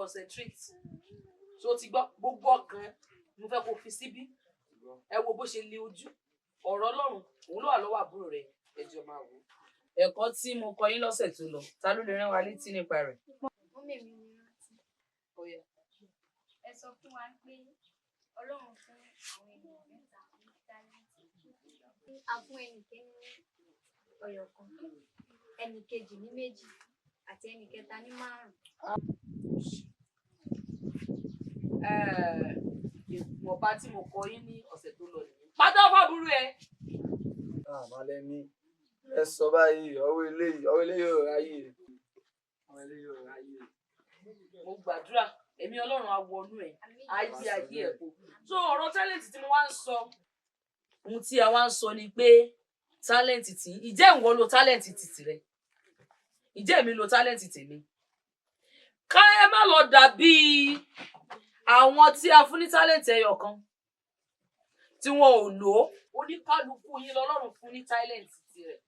Concentrate. So ti gbọ́? Gbogbo ọkàn ẹ mo fẹ́ kó fi síbí. Ẹ wo bó ṣe lé ojú ọ̀rọ̀ Ọlọ́run, òun ló wà lọ́wọ́ àbúrò rẹ̀. Ẹ jọ máa wò ó. Ẹ̀kọ́ tí mo kọ́ yín lọ́sẹ̀ tó lọ, ta ló lè rán wa létí nípa rẹ̀? Mummy mi ni rántí. Ó yá. Ẹ sọ fún wa pé Ọlọ́run fún àwọn ènìyàn mẹ́ta ní tálẹ́ǹtì. A fún ẹnìkíní ní ọyọ̀ kan, ẹnì kejì ní méjì àti ẹnì kẹta ní márùn-ún. Ìwọ̀nba tí mo kọ́ yín ní ọ̀sẹ̀ tó lọ nìyẹn. Pátá fábúrú ẹ. Àmàlẹ́mí ẹ sọ báyìí, ọwọ́ eléyìí ò ráyè, ọwọ́ eléyìí ò ráyè. Mo gbàdúrà, ẹ̀mí Ọlọ́run á wọnú ẹ̀, á yí ayé ẹ̀ kó. So ọ̀rọ̀ talent tí mo wá ń sọ, ohun tí a wá ń sọ ni pé talent tí ìjẹ́, ìwọ lo talent ti tìrẹ, ìjẹ́ èmi lo talent tèmi. Ká ẹ má lọ dàbí àwọn tí a fún ní talent ẹyọ kan tí wọn ò lò ó. Oníkálukú yín lọ́lọ́run fún ní talent tirẹ̀.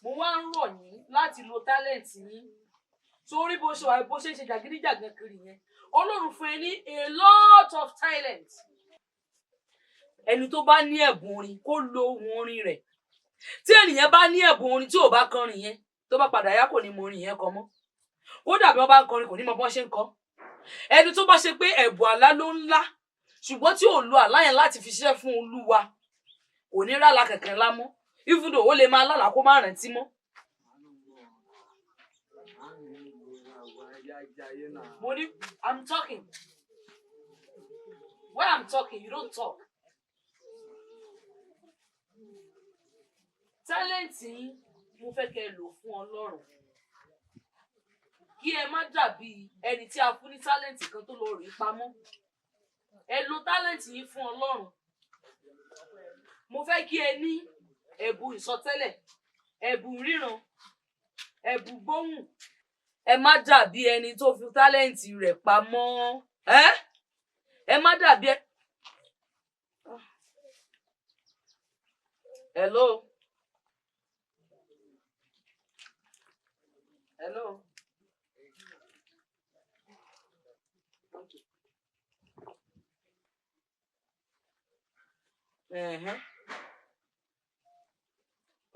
Mo wá ń rọ̀ yín láti lo talent yín, torí bó ṣe wà, bó ṣe ń ṣe jàgídíjàgan kiri yẹn, Ọlọ́run fún ẹ ní a lot of talent. Ẹni tó bá ní ẹ̀bùn orin, kó lo ohun orin rẹ̀. Tí ènìyàn bá ní ẹ̀bùn orin tí ò bá kọrin yẹn, tó bá padà yá, kò ní mọ orin yẹn kọ mọ́. Kódà bí wọ́n bá ń kọrin, kò ní mọ bọ́n ṣe ń kọ. Ẹni tó bá ṣe pé ẹ̀bùn àlá ló ń lá, ṣùgbọ́n tí ò lo àlá yẹn láti fi ṣiṣẹ́ fún Olúwa, kò ní rálá kankan lá mọ́. Even though ó lè máa lálàá, kó má rántí mọ́. Mo ní I'm talking. When I'm talking, you don't talk. Talent yín, mo fẹ́ kẹ́ ẹ lò fún Ọlọ́run, kí ẹ má dàbí ẹni tí a fún ní talent kan tó lọ rí pamọ́. Ẹ lo talent yín fún Ọlọ́run. Mo fẹ́ kí ẹ ní ẹ̀bùn ìsọtẹ́lẹ̀, ẹ̀bùn ríran, ẹ̀bùn gbóhùn. Ẹ má dàbí ẹni tó fi talent rẹ̀ pamọ́. Ẹ ẹ má dàbí ẹ. Hello. Hello. Ẹ̀hẹ́n.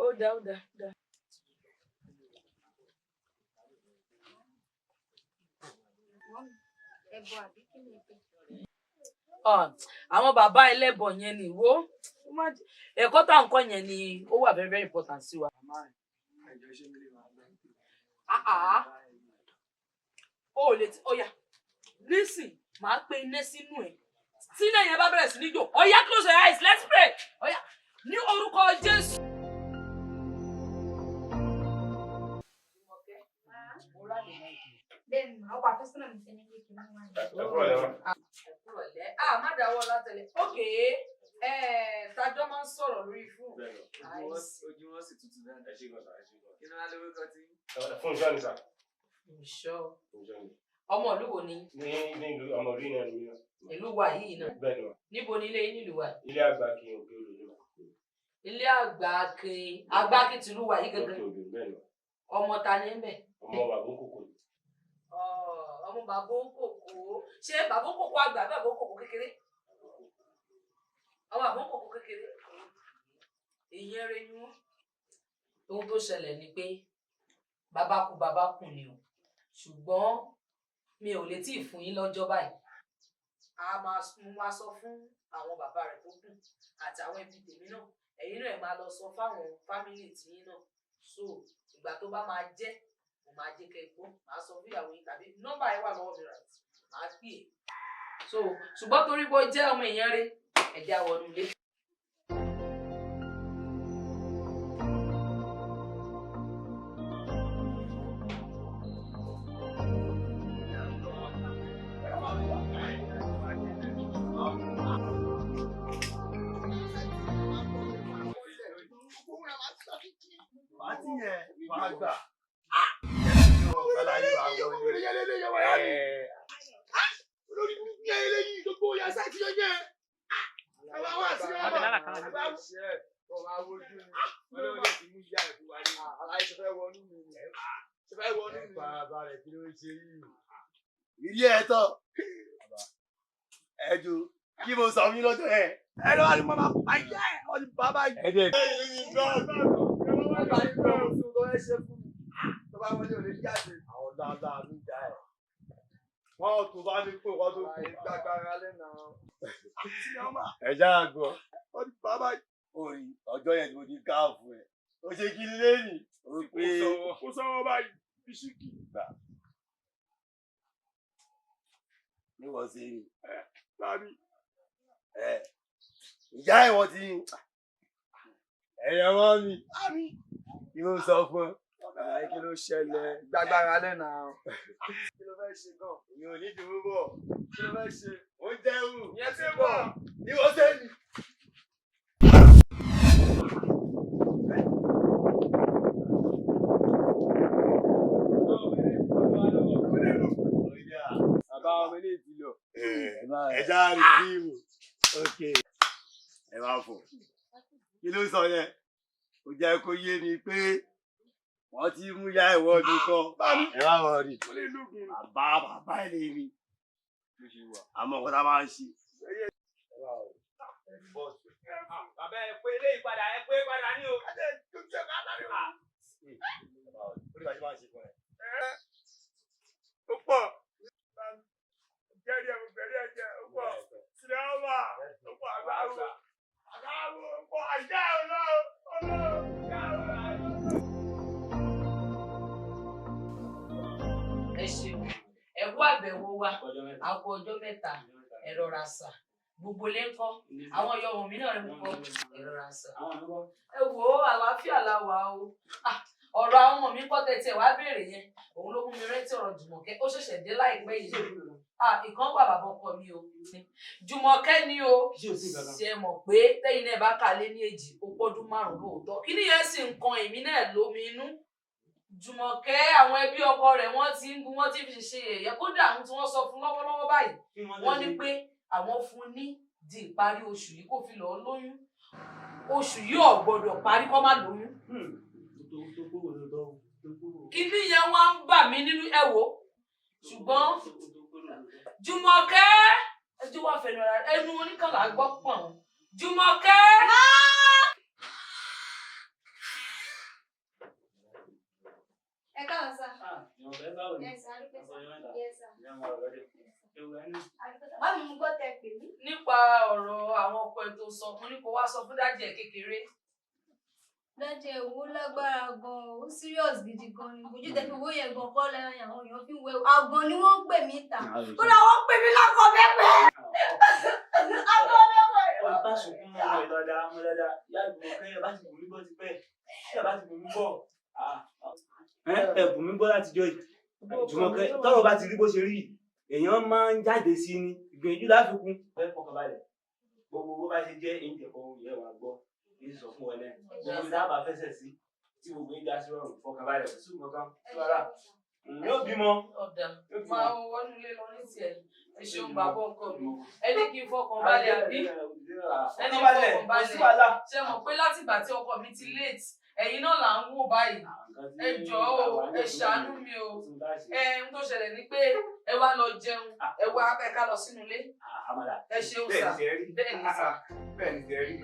Ó dáa, ó dáa, ó dáa. Mummy, ẹbọ àbí kí ni pé? Ah, àwọn bàbá ẹlẹ́bọ yẹn ni wo ẹ̀kọ́ tá à ń kọ́ yẹn ni ó wà very very important sí wa. Ah, ah. O ò lè ti ọ̀yà nísìn, màá pe iná sínú ẹ̀. Tí iná yẹn bá bẹ̀rẹ̀ sí ní jò, ọ̀yà, close your eyes, let's pray. Ọ̀yà, ní orúkọ Jésù. Bẹ́ẹ̀ ni, ọkọ àfẹ́sọ́nà mi fẹ́ ní pé kí n mú wá ní. Ẹ kúrò lẹ́wọ̀n. Ẹ̀kúrọ̀lẹ́. Ah, má dáwọ́ látẹ̀lẹ̀. Ókè, tajọ́ máa ń sọ̀rọ̀ lórí fóònù. Ojú wọn sì tutù dáadáa. Ẹ ṣé gan sà, ẹ ṣé gan. Kí ni wàá lórúkọ tí? Fúnṣọ́ ni sà. Ìṣọ́. Fúnṣọ́ ni. Ọmọ ìlú wo ni? Ní ìlú ọmọ orí náà ni mí náà. Ìlú wa yìí náà? Bẹ́ẹ̀ ni wà. Níbo ni ilé yín nílùú wa? Ilé àgbà kí òkè odò ni wà. Ilé Àgbàkin, Àgbàkin tìlú wa yìí Òkè gangan? Odò, bẹ́ẹ̀ ni wà. Ọmọ ta ni ń bẹ̀? Ọmọ bàbá òkòkò ni. Ọmọ bàbá òǹkòkò. Ṣé bàbá òǹkòkò àgbà àbí bàbá òǹkòkò kékeré? Ọmọ bàbá òǹkòkò kékeré. Ìyẹn rẹ ni wọn. Ohun tó ṣẹlẹ̀ ni pé bàbá kú, bàbá kù ni o, ṣùgbọ́n mi ò lè tíì fún yín lọ́jọ́ báyìí. A máa mo máa sọ fún àwọn bàbá rẹ̀ tó kù àti àwọn ẹbí tèmi náà. Ẹ̀yin náà, ẹ máa lọ sọ fáwọn family tiyín náà. So ìgbà tó bá máa jẹ́, mo máa jẹ́ kẹ́ ẹ gbọ́. Màá sọ fún ìyàwó yín, tàbí nọ́mbà yẹn wà lọ́wọ́ mi, right, màá pè é. So ṣùgbọ́n torí pé ó jẹ́ ọmọ èèyàn rẹ̀, ẹ jẹ́ á wọnú ilé. Pàtí yẹn wàá gbà. Olórí burúkú yẹn, eléyìí gbogbo ya sáà ti yẹn àwọn àwọn àti Kò máa wojú mi. Ọlọ́run lè ti mú ìyá ẹ̀ fún wa ní. Aláì ṣe fẹ́ wọnú mi ni. Ṣe fẹ́ wọnú mi. Ẹ farabalẹ̀, kí ló ń ṣe yìí? Ilé ẹ̀ tọ̀. Ẹ jù kí mo sọ fún yín lọ́jọ́ yẹn. Ẹ lọ́wọ́ ni mo máa pa ìyá ẹ̀ ọ́ ni bàbá yìí. Ẹ dẹ̀. Bàbá yìí lọ sí ohun tó fẹ́ ṣe fún mi. Tó bá wọlé ò lè jáde. Àwọn dáadáa ló dá ẹ̀. Wọ́n tó bá mi pé wọ́n tó kú. Gbàgbára lẹ́nà. Ẹ já gbọ́. Ó ní bàbá yìí. Orí ọjọ́ yẹn ni mo ti káàfù ẹ̀. Ó ṣe kí ni lẹ́yìn. Ó pé Kó sọ́wọ́ báyìí, bisikì. gbà. Ní wọ́n ṣe ni. Bàbí. Ẹ ìyá ẹ̀ wọ́n ti ẹ̀yẹ mọ́ mi. Bàbí. Kí ló sọ fún ẹ? Bàbá kí ló ṣẹlẹ̀? Gbàgbára lẹ́nà. Kí ló fẹ́ ṣe gan? Èmi ò ní dùn bọ̀. Kí ló fẹ́ ṣe? Ó ń jẹ́rù. Ìyẹn ti bọ̀. Ní wọ́n ṣe ni. Bàbá ọmọ ilé ti lọ. Ẹ já rí fíìmù. Ok. Ẹ máa fò. Kí ló sọ yẹn? Ó jẹ́ kó yé mi pé wọ́n ti mú yá ìwọ mi kọ́. Ẹ má wọ̀ rí. Bàbá bàbá ẹ̀ lè rí. Àmọ́ nǹkan tá a máa ń ṣe. Bàbá ẹ pé eléyìí padà ẹ pé padà ní o. Ó ní bá ṣe máa ń ṣe fún ẹ. Ó pọ̀. Jẹ́rìí ẹ̀ mo bẹ̀rẹ̀ ẹ̀ jẹ́ ó pọ̀. Sinimá ó pọ̀ àgbáwo. Àgbáwo ó pọ̀ àjẹ́ ọlọ́run. Ọlọ́run ìyá ọlọ́run. Ẹ ṣeun, ẹ kú àbẹ̀wò wa, a kú ọjọ́ mẹ́ta, ẹ rọra sà. Gbogbo ilé ńkọ́, àwọn ọyọ mi náà ń kọ́, ẹ rọra sà. Ẹ wò ó, àlàáfíà la wà o. Ah, ọ̀rọ̀ àwọn ọmọ mi kọ́ tẹ̀tẹ̀ wá béèrè yẹn, òun ló mú mi rántí ọ̀rọ̀ Jùmọ̀kẹ́, ó ṣẹ̀ṣẹ̀ dé láìpẹ́ yìí. Ah, ìkan wà bàbá ọkọ mi o. Jùmọ̀kẹ́ ni o. Ṣe mọ̀ pé tẹ́yìn náà bá kà lé ní èjì, ó pọ́dún márùn-ún lóòótọ́. Kí nìyẹn sì ń kan èmi náà lómi inú? Jùmọ̀kẹ́, àwọn ẹbí ọkọ rẹ̀ wọ́n ti ń gun, wọ́n ti fi ṣe yẹ̀yẹ́, kódà àwọn tí wọ́n sọ fún lọ́wọ́lọ́wọ́ báyìí wọ́n ní pé àwọn fún ní di ìparí oṣù yìí kó fi lọ́ọ́ lóyún. Oṣù yìí ò gbọ́dọ̀ parí kó má lóyún. Kíní yẹn wá ń bà mí nínú, ẹ wò. Ṣùgbọ́n Jùmọ̀kẹ́, ẹjọ́ wà fẹnu ara ẹnu oníkànlá gbọ́ pọ̀n. Jùmọ̀kẹ́. Ẹ káàbọ̀ sà. Yes sà, adúpẹ́ sà. Yes sà. Adúpẹ́ sà. Báwo ni mo gbọ́ tẹ pè mí? Nípa ọ̀rọ̀ àwọn ọkọ ẹ̀ tó sọ, mo ní kó wá sọ fún dájú ẹ̀ kékeré. Lọ́jọ́ ìwò lágbára gan-an, ó serious gidi gan ni. Ojú tẹ fi owó yẹn gan kọ́ lẹ́yìn àwọn èèyàn fi ń wẹ̀. Àgàn ni wọ́n ń pè mí ta. Kódà wọ́n ń pè mí lákọ̀ bẹ́pẹ́. Àgàn bẹ́pẹ́. Wọ́n bá sunkún mọ́ ọmọ ìdọ́dá ọmọ dáadáa, ìyá Jùmọ̀kẹ́ ẹ bá ti bù mí gbọ́ ti pẹ́, ẹ bá ti bù mí gbọ́. Ẹ bù mí gbọ́ látijọ́ yìí. Jùmọ̀kẹ́, tọ́rọ̀ bá ti rí bó ṣe rí yìí, èèyàn máa ń jáde sí ni, ìgbìyànjú láfikún. Ẹ fọkàn balẹ̀, gbogbo bó bá ṣe jẹ́ èyí tẹ̀kọ́ ohun yẹn wàá gbọ́, èyí sọ fún wọn náà. Gbogbo dábàá fẹsẹ̀ sí, tí gbogbo yín já sí rọrùn, fọkàn balẹ̀, kò sí nǹkan kan, sí wàhálà. Yóò bímọ. Ọ̀dà máa wọnú ilé lọ ní tiẹ̀. Ẹ ṣeun bàbá ọkọ mi. Ẹ ní kí n fọkàn balẹ̀ àbí? Ẹ ní fọkàn balẹ̀. Ṣé mọ̀ pé látìgbà tí ọkọ mi ti late, ẹ̀yin náà là ń wò báyìí. Ẹ jọ̀ọ́ o, ẹ ṣàánú mi o. Ẹ ń tó ṣẹlẹ̀ ni pé ẹ wá lọ jẹun, ẹ wá ẹ ká lọ sínú ilé. Ẹ ṣeun sà, bẹ́ẹ̀ ni sà. Bẹ́ẹ̀ ni ṣe rí.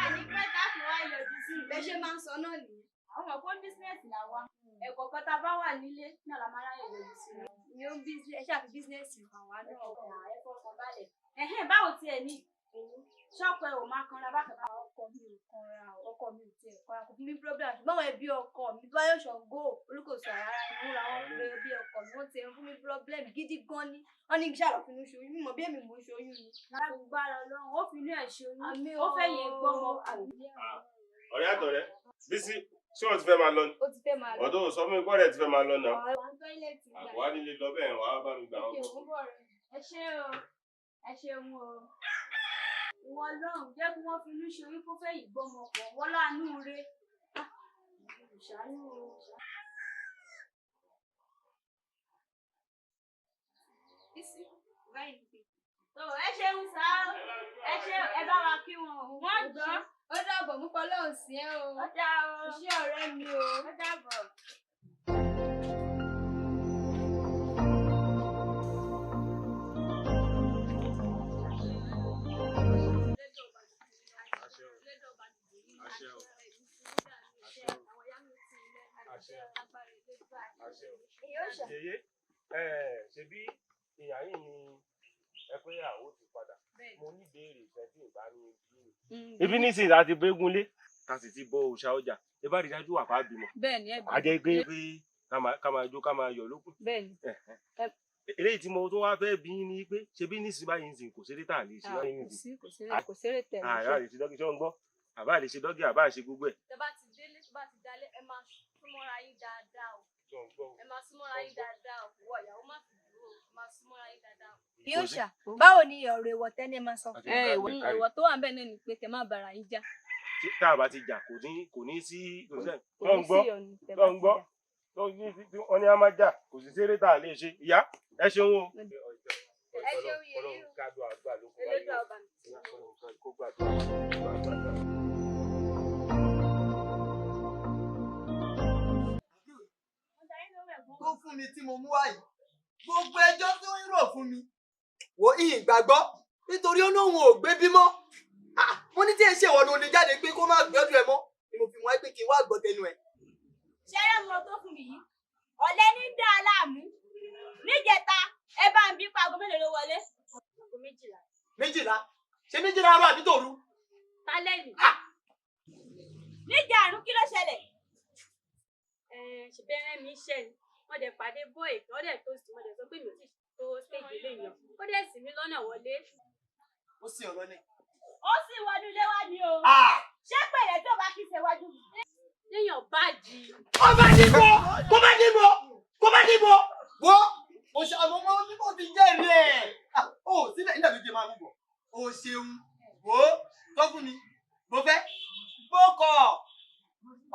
Àní pẹ́ tá a fi wá yọjú sí i. Bẹ́ẹ̀ ṣe máa ń sọ náà nìyẹn. Àwọn ọmọ kó bísínẹ́sì là wá. Ẹ̀kọ́ kan tá a bá wà nílé náà la máa ráyè yọjú sí i. Ni ó ń bísí ẹ ṣáà fi bísínẹ́sì hàn wá náà. Ẹ fọkàn balẹ̀. Ẹ̀hẹ́n, báwo tiẹ̀ ní? Ṣọ́ọ̀kọ ẹ ò máa kanra bákan bá. Ọkọ mi ò kanra o, ọkọ mi ò tiẹ̀ kanra, kò fún mi problem. Ṣùgbọ́n àwọn ẹbí ọkọ mi bá yóò ṣàngó olùkóso rárá ni wọ́n ra wọn pé ẹbí ọkọ mi wọ́n ti ń fún mi problem gidi gan ni. Wọ́n ní kí ṣàlọ́ finú ṣoyún, mímọ̀ bí èmi mò ń ṣoyún ni. Lágbára Ọlọ́run, ó finú ẹ̀ ṣoyún. Àmín Ó fẹ́ yẹ gbọ́mọ kò. Ọ̀rẹ́ àtọ̀rẹ́, Bísí, ṣé wọ́n ti fẹ́ máa lọ ni? Ó ti fẹ́ máa lọ. Ọ̀dọ́ sọ fún mi kọ́rẹ́ ti fẹ́ máa lọ náà. Ọ̀rẹ́ wa ń tọ́ílẹ̀tì gbà. Àwa nílé lọ bẹ́ẹ̀ wàá bá mi gbà wọ́n. Òkè òun bọ̀ rẹ̀. Ẹ ṣé o, ẹ ṣeun o. Ìwọ Ọlọ́run jẹ́ kí wọ́n finú ṣoyún kó fẹ́ yìí gbọ́mọ pọ̀, wọ́n láàánú re. Ṣàánú o. Bísí, báyìí ni pé. Tó ẹ ṣeun sá o, ẹ ṣe ẹ bá wa kí wọn o. Wọ́n gbọ́. Ó dàbọ̀ mú pọ́lọ́hùn sí ẹ o. Ó dá o. Iṣẹ́ ọ̀rẹ́ mi o. Ó dàbọ̀. Agbára Elédùà. Àṣẹ o. Èyí ó ṣe. Yèyé, ṣebí ìyá yìí ni ẹ pé àwọn ti padà. Mo ní ìbéèrè ìfẹ́ tí ì bá ní bí mi. Ibi nísìnyí láti bégún lé, ta sì ti bọ òòṣà ọjà. Ẹ bá rí dájú wà fáà bímọ. Bẹ́ẹ̀ ni, ẹ A jẹ́ pé ká máa jó, ká máa yọ̀ lókun. Bẹ́ẹ̀ ni. Eléyìí tí mo tún wá fẹ́ bí ní pé ṣebí nísìnyí báyìí nísìnyí kò ṣeré tá a lè ṣe báyìí nísìnyí. Kò sí, kò ṣeré tẹ̀. Àyà lè ṣe dọ́gí, ṣé wọ́n gbọ́? Àbá lè ṣe dọ́gí, àbá ṣe gbogbo ẹ̀. Tẹ bá ti délé, tó bá ti dalé, ẹ máa súnmọ́ra yín dáadáa o. Ẹ máa súnmọ́ra yín dáadáa o. Ìwọ ìyàwó má fi dúró, ẹ máa súnmọ́ra yín dáadáa o. Yóò ṣà, báwo ni ọ̀rọ̀ èèwọ̀ tẹ́ni máa sọ? Èèwọ̀ tó wà ń bẹ̀ náà ni pé kẹ má bára yín jà. Tá a bá ti jà, kò ní sí Kò ní sí ìyọnu tẹ bá ti jà. Wọ́n ní a máa jà, kò sí ṣeré tá a lè ṣe. Ìyá, ẹ ṣeun o. Ẹ ṣeun yèyé o. Elédùà ọba mi. Tó fún mi tí mo mú wá yìí, gbogbo ẹjọ́ tó ń rò fún mi wò ìyìn gbàgbọ́, nítorí ó lóun ò gbé bímọ. Mo ní tí ẹ ṣe ìwọ ló lè jáde pé kó má gbẹ́dùn ẹ mọ́ ni mo fi wọ́n pé kí n wá gbọ́ tẹnu ẹ. Ṣé ẹ mọ tó fún mi yìí? Ọ̀lẹ ní dá a láàmú. Níjẹta ẹ bá ń bí pa aago mélòó ló wọlé? Aago 12. 12? Ṣé 12 àárọ̀ àbí tòru? Tálẹ́ẹ̀nì. Níjà àrùn kí ló ṣẹlẹ̀? Ṣèbẹ̀rẹ̀ mi ṣẹ̀ ni wọ́n dẹ̀ pàdé bọ́ọ̀ èkó, wọ́n dẹ̀ tó sí, wọ́n dẹ̀ sọ pé mi ò tí tó stéèjì léèyàn, ó dẹ̀ sì mí lọ́nà wọlé. Ó sì ọ̀rọ̀ ni. Ó sì wọnú ilé wá ni o. Ṣé pẹ̀lẹ́ tó bá kí ṣe wájú mi? Léèyàn bá di. Kó bá dìbò, kó bá dìbò, kó bá dìbò. Wo mo ṣe àwọn ọmọ onímọ̀ ti jẹ́rìí ẹ̀. Ó síbẹ̀ nígbà tó jẹ máa mú bọ̀. O ṣeun, wo tọ́kùn mi, mo fẹ́ gbókọ̀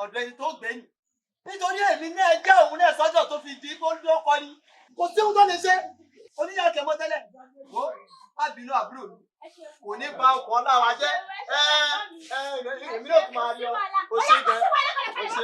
ọ̀dọ̀ ẹni tó gbẹ̀yìn. Nítorí èmi náà jẹ́ òun náà sọ́jọ́ tó fi di kó lóko ni. Kò sí ohun tó lè ṣe. Oníyà kẹmọ tẹ́lẹ̀. Wo má bínú àbúrò mi. Kò ní ba ọkọ̀ láwa jẹ́. Èmi náà kò máa lọ. O ṣe jẹ́. O ṣe.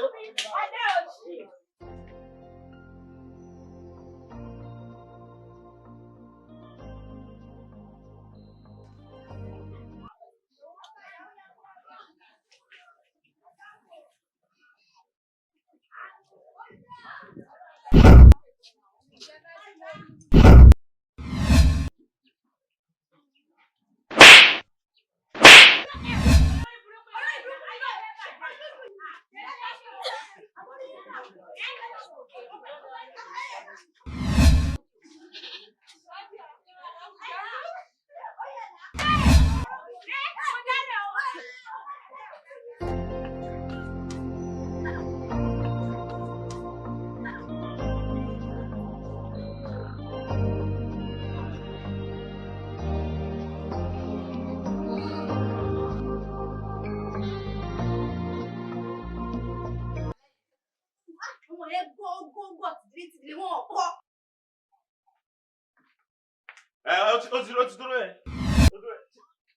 Ó ti dúró ẹ̀.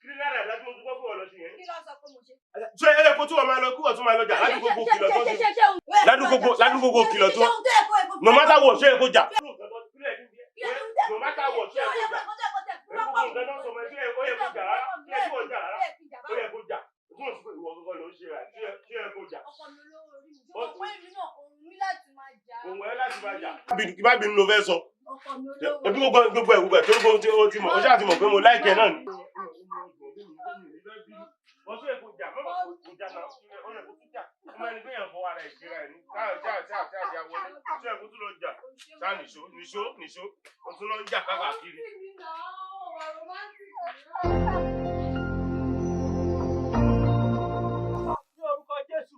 Kí ni lára ìdájú mo dúpọ́ fún ọ lọ sí yẹn? Kí ló sọ pé mo ṣe? Ṣé ẹ kó tí wọ́n máa lọ kí wọ́n tún máa lọ jà ládùúgbò kìlọ̀ tó ṣe? Ládùúgbò kìlọ̀ tó. No matter what, ṣé ẹ kó jà? No matter what, ṣé ẹ kó jà? Gbogbo nǹkan náà sọmọ ṣé ó yẹ kó jà rárá? Ṣé ẹ kó jà rárá? Ó yẹ kó jà. Fún òṣùpọ̀ ìwọ gbogbo ló ń ṣe rà, ṣé ẹ kó jà? Ọkọ mi olówó orí mi, ṣé mo pé èmi náà òun mi láti máa jà? Òun ẹ láti máa jà. Bá bínú ló fẹ́ sọ. Ọkọ mi olówó. Ebi gbogbo ẹ̀ gbogbo ẹ̀ torí gbogbo ó ti mọ̀, ó ṣáà ti mọ̀ pé mo láìkẹ́ náà ni. Wọ́n ṣe kò jà, mọ́mọ́ kò jà náà, ó yẹ kó tún jà. Ọmọ ẹni gbéyàn fọwọ́ ara ẹ̀ ṣera ẹ̀ ní. Káà ṣáà ṣáà ṣáà ṣáà wọlé. Ṣé ẹ kó tún lọ jà? Ṣáà nìṣó nìṣó nìṣó. Ó tún lọ ń jà káàkiri. Ní orúkọ Jésù,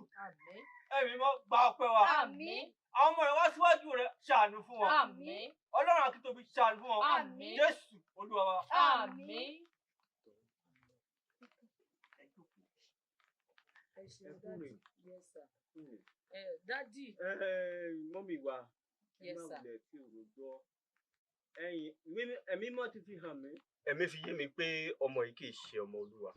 ẹ̀mí mọ́ gba ọpẹ́ wa. Àmín. Àwọn ọmọ rẹ̀ wá síwájú rẹ̀, ṣàánú fún wọn. Àmín. Ọlọ́run Akíntóbi ṣàánú fún wọn. Àmín. Jésù Olúwa wa. Àmín. Dádì. Mọ́mì wa, ẹ Yes, má sir. wulẹ̀ tí ò rògbọ́. Ẹ̀yin, ẹ̀mí mọ́ ti fi hàn mí. Ẹ̀mí fi yé mi pé ọmọ yìí kì í ṣe ọmọ Olúwa.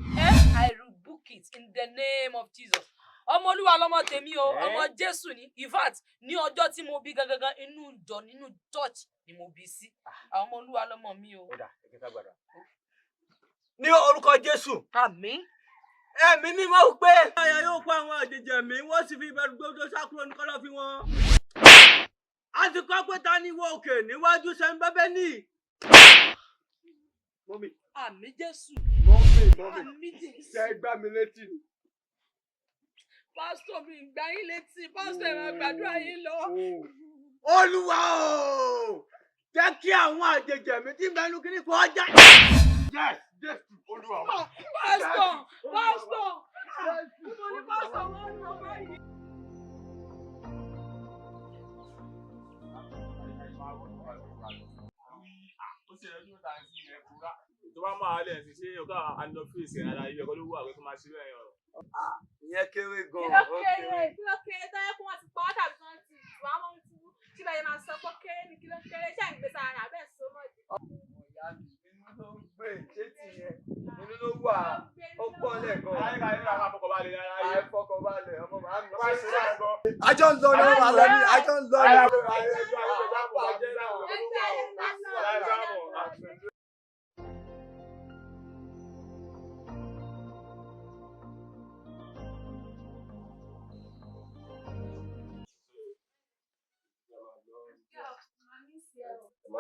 I rebuke it in the name of Jesus. Ọmọ Olúwa lọmọ tèmi o, ọmọ Jésù ni. In fact, ní ọjọ́ tí mo bí gangan inú ìjọ nínú church ni mo bí sí. Àwọn ọmọ Olúwa lọmọ mi o. Ó dà, ẹ jẹ́ ká gbàdúrà. Ní orúkọ Jésù. Àmín. Ẹ̀mí mímọ́ pé àyà yóò kó àwọn àjèjì ẹ̀mí, wọ́n sì fi ìbẹ̀rù gbogbo sá kúrò ní kọ̀lọ̀fín wọn. A ti kọ́ pé ta ni ìwọ òkè níwájú sẹ́ńbẹ́bẹ́ ní. Mọ́mì. Àmín Jésù. Mọ́mì, mọ́mì. Àmín Jésù. Ṣé ẹ gbá mi létí ni? Pásítọ̀ mi gbá yín létí, pásítọ̀ ẹ máa gbàdúrà yín lọ. Olúwa o, jẹ́ kí àwọn àjèjì ẹ̀mí tí ń bẹ nínú kíní kó já. Yes, Jésù Olúwa. Pásítọ̀, pásítọ̀, mo ní pásítọ̀ wọn lọ báyìí. Tó bá máa lẹ̀ sí ṣé ọ̀gá àná fèsì ara ilé ẹ̀kọ́ ló wà pé kó máa ṣe bẹ́ẹ̀ yẹn. Ìyẹn kéré Kí gan-an. ló kéré? Kí ló kéré? Tó yẹ kó wọ́n ti pa ọ́ tàbí wọ́n ti jù á mọ́ tú. Tí bẹ́ẹ̀ máa sọ pé kéré ni kí ló kéré? Ṣé à ń gbé sára ní abẹ́ ìṣó mọ́ ìdí? Ìyá mi, inú ló ń gbé ṣé tìyẹn, inú ló wà, ó pọ̀ lẹ́ẹ̀kan. Àìfọkànbalẹ̀ ọmọ màá mi. Àjọ ń lọ ní ọmọ àlọ́ ni, àjọ ń lọ ní.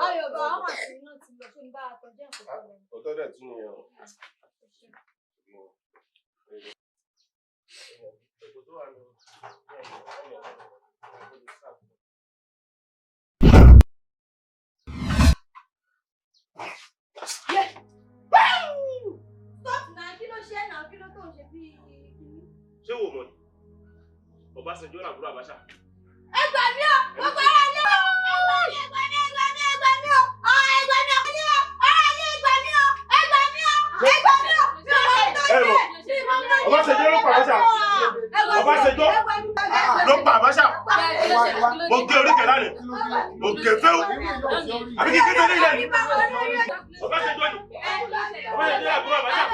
Ayọ̀ bá àwọn àti iná ti lọ sóní bá a tọ́jú ẹ̀kọ́ tó lọ. Òótọ́ dẹ̀ tún nìyẹn o. Stop náà, kí ló ṣe é náà, kí ló tó ń ṣe bí kíní? Ṣé wo mọ̀ ni? Ọbásanjọ́ làbúrò Abacha. Ẹ gbà mí o, gbogbo ara lé o, ẹ gbà mí, ẹ gbà mí, ẹ gbà mí, ẹ gbà mí o, ọ ẹ gbà mí o, ara lé ẹ gbà mí o, ẹ gbà mí o, ẹ gbà mí o, mi ò mọ tó Ẹ ṣe, mọ̀. mi ò mọ tó ṣe. Ọbásanjọ́ ló pa Abacha. Ọbásanjọ́ ló pa Abacha. Mo gé orí kẹlá ni. Mo gé fẹ́wọ́. Àbí kí kéde ilé ni? Ọbásanjọ́ ni. Ọbásanjọ́ làbúrò Abacha.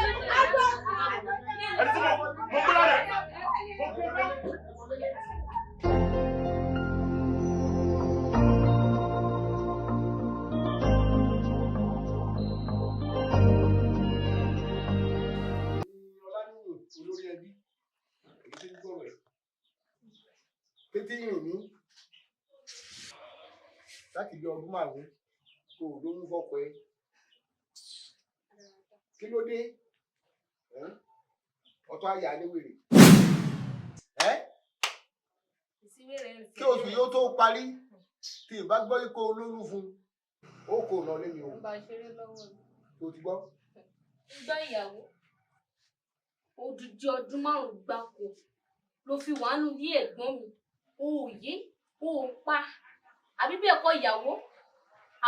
Ẹni tí mo gbọ́dọ̀ rẹ̀. Mo gé fẹ́wọ́. Ọlánìyàn olórí ẹbí èyí tí ń gbọ́rọ̀ ẹ̀ tètè rìn mí láti bí ọdún márùn-ún kò lóyún fọ́kọ ẹ, kí ló dé? Ọ̀tọ̀ àyà níwèrè kí oṣù yóò tó parí tí ìbá gbọ́ ikọ̀ olóyún fún ó kò nà lé mi o, tó ti gbọ́. Gbọ́ ìyàwó, odidi ọdún márùn-ún gbáko ló fi wà nù yí ẹ̀gbọ́n mi, o ò yé, o ò pa, àbí bẹ́ẹ̀ kọ́ ìyàwó,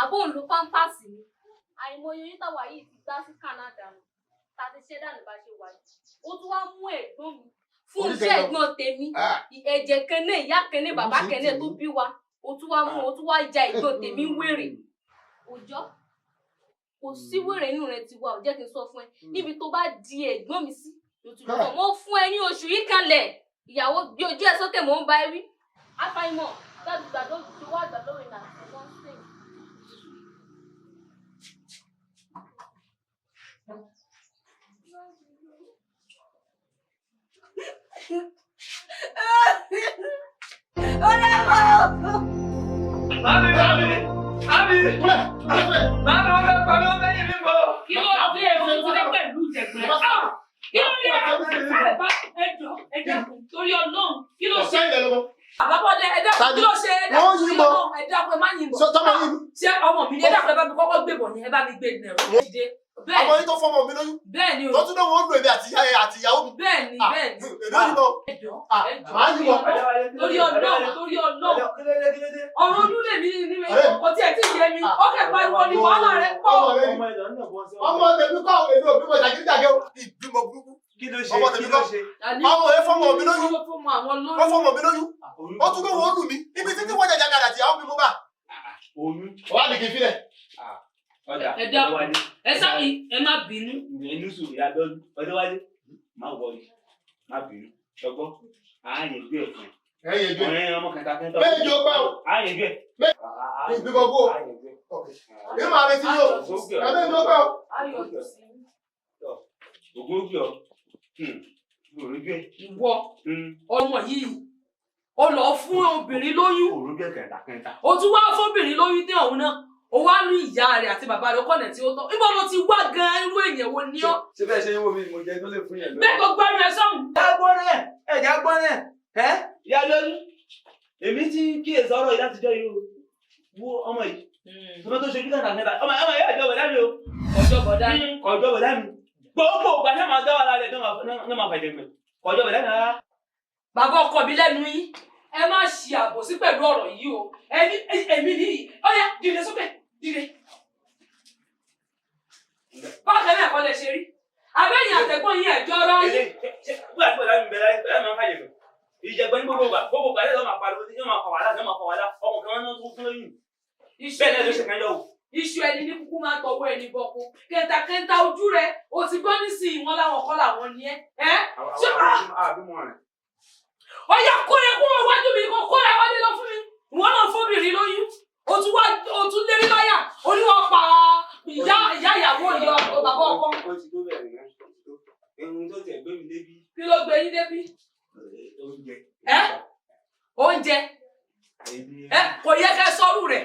àbó òun ló pámpásì ni. Àìmọye oyún táwa yìí ti gbá sí Canada nù, ta ti ṣẹ́ dànù bá ṣe wà yìí. Ó tún wá mú ẹ̀gbọ́n mi fún iṣẹ́ ẹ̀gbọ́n tèmi, ẹ̀jẹ̀ kan náà, ìyá kan náà, bàbá kan náà tó bí wa, ó tún wá mú, ó tún wá ja ẹ̀gbọ́n tèmi ń wèrè. Òjọ́, kò sí wèrè inú rẹ ti wà, ò jẹ́ kí n sọ fún ẹ, níbi tó bá di ẹ̀gbọ́n mi sí lòtúlùtọ̀ mo fún ẹ ní oṣù yìí kanlẹ̀, ìyàwó gbé ojú ẹ sókè mò ń bá ẹ wí. Àfàìmọ̀ gbàdúgbà ló ti wá àgbà lórí nà wọ́n sè. Mami, mami, mami, mami, wọ́n fẹ́ pa mí, wọ́n fẹ́ yìn mí bọ̀. Kí ló dé o ti dé pẹ̀lú ìjẹ̀gbẹ́? Kí ló dé? Ẹ jọ̀ọ́, ẹ dákun, torí Ọlọ́run, kí ló ṣe? Àbábọ́dé, ẹ dákun, kí ló ṣe? Ẹ dákun, Wọ́n yìnbọn. ẹ dákun, ẹ má yìnbọn. Sọ́mọ yìí. Ṣé ọmọ mi ni? Ẹ dákun, ẹ bá mi kọ́kọ́ gbé bọ̀ ni, ẹ bá mi gbé nẹ̀rọ dìde. Bẹ́ẹ̀ Ọmọ yìí tó fọmọ mi lóyún. Bẹ́ẹ̀ ni o. Tó tún náà wọ́n lò èmi àti ìyàwó mi. Bẹ́ẹ̀ ni, bẹ́ẹ̀ ni. Èmi ò yìnbọn. Ẹ jọ̀ọ́, ẹ jọ̀ọ́. Màá yìnbọn. Torí Ọlọ́run, torí Ọlọ́run. Ọ̀rọ̀ ọdún lèmi ní mi, kò tiẹ̀ tí ì yé mi. Ó kẹ̀ pariwo ni wàhálà rẹ̀ pọ̀. Ọmọ tèmi kọ́ èmi ò bímọ jàgídíjàgẹ́ o. Ìbímọ burúkú. Kí ló ṣe? Ọmọ tèmi Kí ló kọ́. ṣe? Ọmọ yẹn fọmọ mi lóyún. Ó fọmọ mi lóyún. Ó tún lóun ó lù mí. Ibi títí wọ́n jàjà àti ìyàwó mi mú bá. Oyún. Wà á ní kí n filẹ̀. Ọjà, Ẹ dákun, ẹ sá ẹ má bínú. Inú sùn ìyá lọ́dún. Ọdọ́wálé, má wọrí, má bínú. Ṣọgbọ́n, à á yẹn gbé ẹ̀fọn. Ẹ yẹn gbé. Ọ̀rẹ́ ọmọ kẹta kẹta. Bẹ́ẹ̀ jọ gbà o. À á yẹn gbé. Ìbímọ kú o. Èmi máa retí yóò. Ẹ bẹ́ẹ̀ jọ gbà o. Ògùn ó gbé ọ. Ìwọ ọmọ yìí ó lọ fún obìnrin lóyún. Òrójú ẹ̀ kẹta kẹta. O tún wá fóbìnrin lóyún dé ọ̀hún náà. O wá ní ìyá rẹ̀ àti bàbá rẹ̀ kọ̀nà tí ó tọ́. Ibo ló ti wá gan-an, irú èèyàn wo ni ọ́? Ṣé bẹ́ẹ̀ ṣe ń wo mi, mo jẹ tó lè fún yẹn lóyún. Bẹ́ẹ̀ gbogbo ẹnu ẹ sọ̀hún. Jágbọ́n ẹ̀ jágbọ́n ẹ̀ ìyá lóyún. Èmi ti ń kíyèsí ọ̀rọ̀ yìí látijọ́ yìí o. Wo ọmọ yìí. Tọ́mọ tó ṣojú kàkà kẹta. Ọmọ yìí ọjọ́ bọ̀dá mi o. Ọjọ́ bọ̀dá. Ọjọ́ bọ̀dá mi. Gbogbo ìgbà náà máa dá wàhálà rẹ̀ náà máa fàjẹ̀ gbẹ̀. Ọjọ́ bọ̀dá mi rárá. Bàbá ọkọ mi lẹ́nu yín, ẹ má ṣe àbòsí pẹ̀lú ọ̀rọ̀ yìí o. Èmi nìyí, ó yá dìde sókè, dìde. Bákan náà kọ́ lẹ ṣe rí. Abẹ́yìn àtẹ̀gbọ́n yín ẹ̀jọ́ ara yín. Nígbà tí bọ̀dá mi bẹ̀rẹ̀ bọ̀dá mi máa ń fàjẹ̀ gbẹ̀. Ìjẹ̀gbẹ́ ní gbogbo ìgbà, gbogbo ìgbà lẹ́yìn máa pariwo, yóò máa fà wàhálà, yóò máa fà wàhálà. Ọmọ kan náà tó fún lóyún. Bẹ́ẹ̀ náà ló ṣe kan yọ o. Iṣu ẹni ní kúkú máa ń tọwọ́ ẹni bọ̀kú. Kẹ̀ntàkẹ̀ntà ojú rẹ̀, o ti gbọ́ nísìnyí wọn láwọn kọ́ làwọn ni ẹ́. Ṣé ó yá kóre kúrò wájú mi, kó kóre wálé lọ fún mi. Ìwọ náà fóbìnrin lóyún. O tún wá, o tún lérí láyà. O ní wọn pa ìyá ìyàwó ìyá ọkọ bàbá ọkọ. Ó ti tó bẹ̀rẹ̀ náà, ó ti tó. Ohun tó tẹ̀ gbé mi débí. Kí ló gbé yín débí? Oúnjẹ. Ẹ oúnjẹ. Ẹ kò yẹ kẹ́ sọ́rù rẹ̀.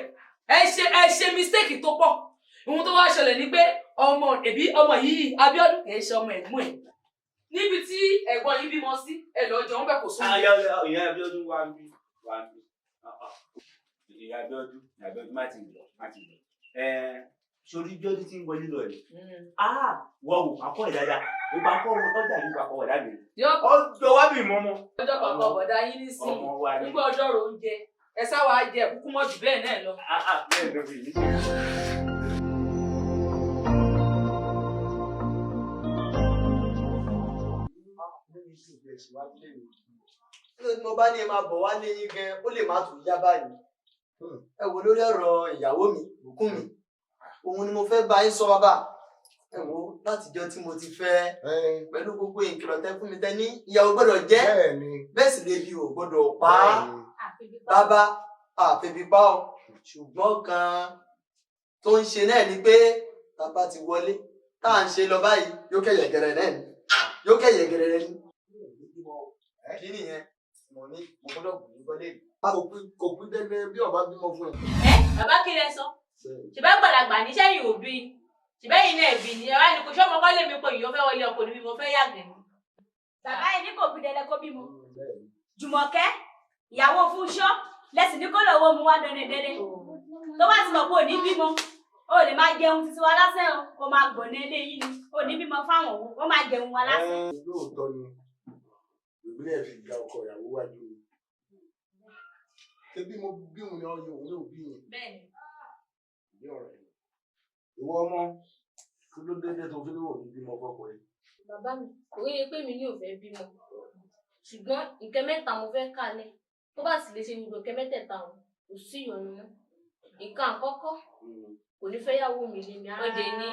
Ẹ ṣe mistake tó pọ̀. Ohun tó wá ṣẹlẹ̀ ni pé ọmọ ẹbí ọmọ yìí Abíọ́dún kì í ṣe ọmọ ẹ̀gbọ́n ẹ̀. Níbi tí ẹ̀gbọ́n yìí bímọ sí, ẹ lọ jẹun bẹ́ẹ̀ kò sóhun. Ìyá Abíọ́dún wá ń bí wá ń bí. Ìyá Abíọ́dún má ti lọ, má ti lọ. Sori Bíọ́dún tí ń wọlé lọ rẹ̀. Wọ́n wò akọ́ ẹ̀ dáadáa. Ó bá kọ́ ọmọ tọ́jà yìí bá kọ́ ọ̀dà mi. Ọjọ́ wá bí mọ́ mọ́. Ọjọ́ kọ̀ọ̀kan bọ̀dá yín ní sí. Nígbà ọjọ́ rò oúnjẹ. Ẹ sáwà jẹ kúkú mọ́ jù bẹ́ẹ̀ náà lọ. Tí mo bá ní ẹ máa bọ̀ wá lé yín gan, ó lè má tún yá báyìí. Ẹ wo lórí ọ̀rọ̀ ìyàwó mi, Bùkún mi, òun ni mo fẹ́ bá yín sọ bàbá. Ẹ wo látijọ́ tí mo ti fẹ́ pẹ̀lú gbogbo ìkìlọ̀ tẹ́ fún mi tẹ́ ní ìyàwó gbọ́dọ̀ jẹ́, bẹ́ẹ̀ sì lè bí ò gbọ́dọ̀ pa á. Bàbá àfẹ́bí pa ọ́, ṣùgbọ́n kan tó ń ṣe náà ni pé bàbá ti wọlé tá à ń ṣe lọ báyìí yóò kẹ̀yẹ̀ gẹ̀rẹ̀ náà ni, yóò kẹ̀yẹ̀ gẹ̀rẹ̀ ni. Kí nìyẹn? Mo ní mo gbọ́dọ̀ bù ní gbọ́lé. Kò pín dẹ́gbẹ́ bí ọba bímọ fún ẹ. Ẹ bàbá kí lẹ sọ? Ṣèbá gbàlagbà ní sẹ́yìn òbí. Ṣèbẹ́yìn náà bí ni ẹ wá ní kò ṣọ́mọ kọ́ lèmi pé ìyó fẹ́ wọlé ọkọ níbi mo fẹ́ yàgbẹ́ ni. Bàbá yìí ní kò bí dẹ́dẹ́ kó bímọ. Jùmọ̀kẹ́, ìyàwó Fúnṣọ́, lẹ́sìn ní kó lọ́wọ́ mu wá dandan dẹ́dẹ́. Tó bá ti mọ̀ pé ò ní bímọ, o lè máa jẹun títí wa lásán o, kò máa gbọ̀nà eléyìí ni, ò ní bímọ fáwọn òun, wọ́n máa jẹun wa lásán. Lóòótọ́ ni ìbílẹ̀ fi ga ọkọ ìyàwó wájú mi. Ṣé bí mo bí òun ni ọyọ òun yóò bí yẹn? Bẹ́ẹ̀ni. Ìdí ọ̀rọ̀ ẹ̀. Ìwọ ọmọ, kí ló dédé tó fi ní òní bímọ fọ́kọ ẹ? Bàbá mi, kò rí i pé mi ní ò fẹ́ bímọ. Ṣùgbọ́n nǹkan mẹ́ta mo fẹ́ kálẹ̀. Tó bá sì lè ṣe gbogbo nǹkan mẹ́tẹ̀ẹ̀ta òun, kò sí ìyọnu mọ́. Nǹkan àkọ́kọ́, kò ní fẹ́ yàwó mi lé mi rárá. Òde ní.